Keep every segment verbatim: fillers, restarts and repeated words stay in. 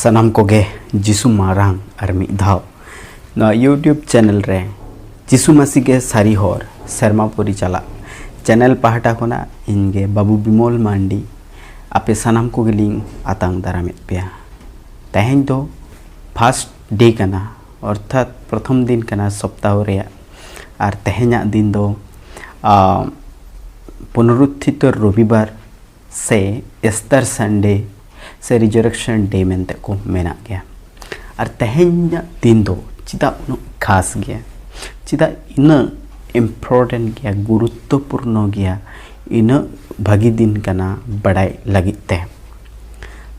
ᱥᱟᱱᱟᱢ ᱠᱚᱜᱮ ᱡᱤᱥᱩ ᱢᱟᱨᱟᱝ ᱟᱨ ᱢᱤᱫ ᱫᱷᱟᱣ ᱱᱚᱣᱟ YouTube ᱪᱮᱱᱮᱞ ᱨᱮ ᱡᱤᱥᱩ ᱢᱟᱹᱥᱤ ᱜᱮ ᱥᱟᱹᱨᱤ ᱦᱚᱨ ᱥᱮᱨᱢᱟ ᱯᱩᱨᱤ ᱪᱟᱞᱟᱜ ᱪᱮᱱᱮᱞ ᱯᱟᱦᱴᱟ ᱠᱷᱚᱱᱟᱜ ᱤᱧ ᱜᱮ ᱵᱟᱹᱵᱩ ᱵᱤᱢᱚᱞ ᱢᱟᱱᱰᱤ ᱟᱯᱮ ᱥᱟᱱᱟᱢ ᱠᱚᱜᱮᱞᱤᱧ ᱟᱛᱟᱝ ᱫᱟᱨᱟᱢᱮᱫ ᱯᱮᱭᱟ᱾ ᱛᱮᱦᱮᱧ ᱫᱚ ᱯᱷᱟᱥᱴ ᱰᱮ ᱠᱟᱱᱟ, ᱚᱨᱛᱷᱟᱛ ᱯᱨᱚᱛᱷᱚᱢ ᱫᱤᱱ ᱠᱟᱱᱟ ᱥᱚᱯᱛᱟᱦᱚ ᱨᱮᱭᱟᱜ᱾ ᱟᱨ ᱛᱮᱦᱮᱧᱟᱜ ᱫᱤᱱ ᱫᱚ ᱟᱸ, ᱯᱩᱱᱚᱨᱩᱛᱛᱷᱤᱛᱚ ᱨᱚᱵᱤᱵᱟᱨ ᱥᱮ ᱤᱥᱴᱟᱨ ᱥᱟᱱᱰᱮ ᱥᱮ ᱨᱤᱡᱟᱨᱮᱠᱥᱚᱱ ᱰᱮ ᱢᱮᱱᱛᱮ ᱠᱚ ᱢᱮᱱᱟᱜ ᱜᱮᱭᱟ᱾ ᱟᱨ ᱛᱮᱦᱮᱧᱟᱜ ᱫᱤᱱ ᱫᱚ ᱪᱮᱫᱟᱜ ᱩᱱᱟᱹᱜ ᱠᱷᱟᱥ ᱜᱮᱭᱟ, ᱪᱮᱫᱟᱜ ᱤᱱᱟᱹᱜ ᱤᱢᱯᱚᱨᱴᱮᱱᱴ ᱜᱮᱭᱟ, ᱜᱩᱨᱩᱛᱛᱚᱯᱩᱨᱱᱚ ᱜᱮᱭᱟ, ᱤᱱᱟᱹᱜ ᱵᱷᱟᱹᱜᱤ ᱫᱤᱱ ᱠᱟᱱᱟ ᱵᱟᱲᱟᱭ ᱞᱟᱹᱜᱤᱫ ᱛᱮ?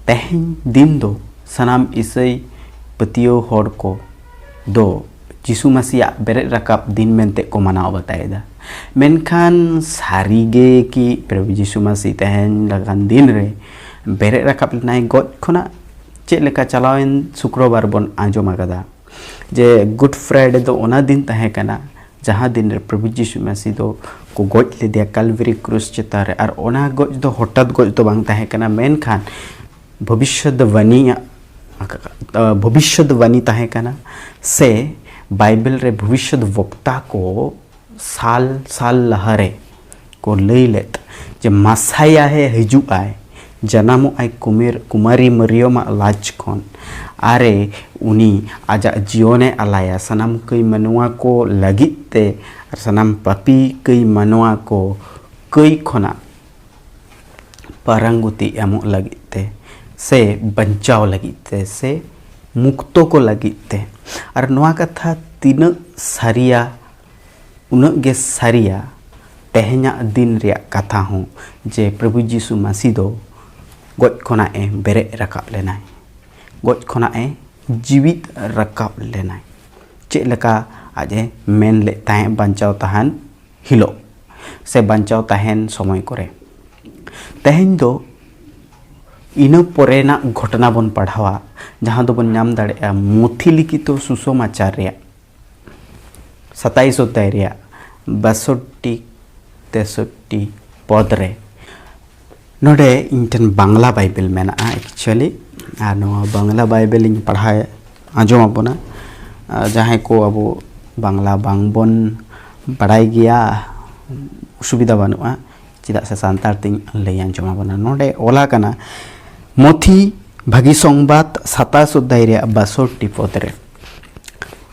ᱛᱮᱦᱮᱧ ᱫᱤᱱ ᱫᱚ ᱥᱟᱱᱟᱢ ᱤᱥᱟᱹᱭ ᱯᱟᱹᱛᱭᱟᱹᱣ ᱦᱚᱲ ᱠᱚ ᱫᱚ ᱡᱤᱥᱩ ᱢᱟᱹᱥᱤᱭᱟᱜ ᱵᱮᱨᱮᱫ ᱨᱟᱠᱟᱵ ᱫᱤᱱ ᱢᱮᱱᱛᱮ ᱠᱚ ᱢᱟᱱᱟᱣ ᱵᱟᱛᱟᱣᱮᱫᱟ᱾ ᱢᱮᱱᱠᱷᱟᱱ ᱥᱟᱹᱨᱤᱜᱮ ᱠᱤ ᱯᱨᱚᱵᱷᱩ ᱡᱤᱥᱩ ᱢᱟᱹᱥᱤ ᱛᱮᱦᱮᱧ ᱞᱮᱠᱟᱱ ᱫᱤᱱ ᱨᱮ ᱵᱮᱨᱮᱫ ᱨᱟᱠᱟᱵ ᱞᱮᱱᱟᱭ ᱜᱚᱡ ᱠᱷᱚᱱᱟᱜ? ᱪᱮᱫ ᱞᱮᱠᱟ ᱪᱟᱞᱟᱣᱮᱱ ᱥᱩᱠᱨᱚᱵᱟᱨ ᱵᱚᱱ ᱟᱸᱡᱚᱢ ᱟᱠᱟᱫᱟ ᱡᱮ ᱜᱩᱰ ᱯᱷᱨᱟᱭᱰᱮ ᱫᱚ ᱚᱱᱟ ᱫᱤᱱ ᱛᱟᱦᱮᱸ ᱠᱟᱱᱟ ᱡᱟᱦᱟᱸ ᱫᱤᱱ ᱨᱮ ᱯᱨᱚᱵᱷᱩ ᱡᱤᱥᱩ ᱢᱟᱹᱥᱤ ᱫᱚ ᱠᱚ ᱜᱚᱡ ᱞᱮᱫᱮᱭᱟ ᱠᱟᱞᱵᱮᱨᱤ ᱠᱨᱩᱥ ᱪᱮᱛᱟᱱ ᱨᱮ᱾ ᱟᱨ ᱚᱱᱟ ᱜᱚᱡ ᱫᱚ ᱦᱚᱴᱟᱛ ᱜᱚᱡ ᱫᱚ ᱵᱟᱝ ᱛᱟᱦᱮᱸ ᱠᱟᱱᱟ, ᱢᱮᱱᱠᱷᱟᱱ ᱵᱷᱚᱵᱤᱥᱥᱚᱛᱵᱟᱱᱤᱭᱟᱜ, ᱵᱷᱚᱵᱤᱥᱥᱚᱛᱵᱟᱱᱤ ᱛᱟᱦᱮᱸ ᱠᱟᱱᱟ, ᱥᱮ ᱵᱟᱭᱵᱮᱞ ᱨᱮ ᱵᱷᱚᱵᱤᱥᱥᱚᱛ ᱵᱚᱠᱛᱟ ᱠᱚ ᱥᱟᱞ ᱥᱟᱞ ᱞᱟᱦᱟᱨᱮ ᱠᱚ ᱞᱟᱹᱭ ᱞᱮᱫ ᱡᱮ ᱢᱟᱥᱟᱭᱟ ᱦᱮ ᱦᱤᱡᱩᱜ ᱟᱭ, ᱡᱟᱱᱟᱢᱚᱜ ᱟᱭ ᱠᱩᱢᱤᱨ-, ᱠᱩᱢᱟᱨᱤ ᱢᱟᱨᱤᱭᱚᱢᱟᱜ ᱞᱟᱡᱽ ᱠᱷᱚᱱ᱾ ᱟᱨᱮ ᱩᱱᱤ ᱟᱡᱟᱜ ᱡᱤᱭᱚᱱᱮ ᱟᱞᱟᱭᱟ ᱥᱟᱱᱟᱢ ᱠᱟᱹᱭ ᱢᱟᱱᱣᱟ ᱠᱚ ᱞᱟᱹᱜᱤᱫ ᱛᱮ, ᱟᱨ ᱥᱟᱱᱟᱢ ᱯᱟᱯᱤ ᱠᱟᱹᱭ ᱢᱟᱱᱣᱟ ᱠᱚ ᱠᱟᱹᱭ ᱠᱷᱚᱱᱟᱜ ᱯᱟᱨᱟᱝᱜᱚᱛᱤ ᱮᱢᱚᱜ ᱞᱟᱹᱜᱤᱫ ᱛᱮ, ᱥᱮ ᱵᱟᱧᱪᱟᱣ ᱞᱟᱹᱜᱤᱫ ᱛᱮ, ᱥᱮ ᱢᱩᱠᱛᱚ ᱠᱚ ᱞᱟᱹᱜᱤᱫ ᱛᱮ᱾ ᱟᱨ ᱱᱚᱣᱟ ᱠᱟᱛᱷᱟ ᱛᱤᱱᱟᱹᱜ ᱥᱟᱹᱨᱤᱭᱟ, ᱩᱱᱟᱹᱜ ᱜᱮ ᱥᱟᱹᱨᱤᱭᱟ ᱛᱮᱦᱮᱧᱟᱜ ᱫᱤᱱ ᱨᱮᱭᱟᱜ ᱠᱟᱛᱷᱟ ᱦᱚᱸ, ᱡᱮ ᱯᱨᱚᱵᱷᱩ ᱡᱤᱥᱩ ᱢᱟᱹᱥᱤ ᱫᱚ ᱜᱚᱡ ᱠᱷᱚᱱᱟᱜ ᱮ ᱵᱮᱨᱮᱫ ᱨᱟᱠᱟᱵ ᱞᱮᱱᱟᱭ᱾ ᱜᱚᱡ ᱠᱷᱚᱱᱟᱜ ᱮ ᱡᱤᱣᱤᱫ ᱨᱟᱠᱟᱵ ᱞᱮᱱᱟᱭ᱾ ᱪᱮᱫ ᱞᱮᱠᱟ ᱟᱡ ᱮ ᱢᱮᱱ ᱞᱮᱫ ᱛᱟᱦᱮᱸᱫ ᱵᱟᱧᱪᱟᱣ ᱛᱟᱦᱮᱱ ᱦᱤᱞᱳᱜ ᱥᱮ ᱵᱟᱧᱪᱟᱣ ᱛᱟᱦᱮᱱ ᱥᱚᱢᱚᱭ ᱠᱚᱨᱮ᱾ ᱛᱮᱦᱮᱧ ᱫᱚ ᱤᱱᱟᱹ ᱯᱚᱨᱮᱱᱟᱜ ᱜᱷᱚᱴᱚᱱᱟ ᱵᱚᱱ ᱯᱟᱲᱦᱟᱣᱟ, ᱡᱟᱦᱟᱸ ᱫᱚᱵᱚᱱ ᱧᱟᱢ ᱫᱟᱲᱮᱭᱟᱜᱼᱟ ᱢᱩᱛᱷᱤ ᱞᱤᱠᱷᱤᱛᱚ ᱥᱩᱥᱚᱢᱟᱪᱟᱨ ᱨᱮᱭᱟᱜ ᱥᱟᱛᱟᱭᱤᱥ ᱚᱫᱷᱭᱟᱭ ᱨᱮᱭᱟᱜ ᱵᱟᱥᱚᱴᱴᱤ ᱛᱮᱥᱚᱴᱴᱤ ᱯᱚᱫ ᱨᱮ᱾ ᱱᱚᱰᱮ ᱤᱧ ᱴᱷᱮᱱ ᱵᱟᱝᱞᱟ ᱵᱟᱭᱵᱮᱞ ᱢᱮᱱᱟᱜᱼᱟ, actually ᱟᱨ ᱱᱚᱣᱟ ᱵᱟᱝᱞᱟ ᱵᱟᱭᱵᱮᱞ ᱤᱧ ᱯᱟᱲᱦᱟᱣ ᱟᱸᱡᱚᱢ ᱟᱵᱚᱱᱟ᱾ ᱟᱨ ᱡᱟᱦᱟᱸᱭ ᱠᱚ ᱟᱵᱚ ᱵᱟᱝᱞᱟ ᱵᱟᱝᱵᱚᱱ ᱵᱟᱲᱟᱭ ᱜᱮᱭᱟ, ᱚᱥᱩᱵᱤᱫᱷᱟ ᱵᱟᱹᱱᱩᱜᱼᱟ, ᱪᱮᱫᱟᱜ ᱥᱮ ᱥᱟᱱᱛᱟᱲ ᱛᱤᱧ ᱞᱟᱹᱭ ᱟᱸᱡᱚᱢ ᱟᱵᱚᱱᱟ᱾ ᱱᱚᱰᱮ ᱚᱞ ᱟᱠᱟᱱᱟ, ᱢᱚᱛᱷᱤ ᱵᱷᱟᱹᱜᱤ ᱥᱚᱝᱵᱟᱫ ᱥᱟᱛᱟᱥ ᱚᱫᱷᱭᱟᱭ ᱨᱮᱭᱟᱜ ᱵᱟᱥᱚᱴᱴᱤ ᱯᱚᱫ ᱨᱮ,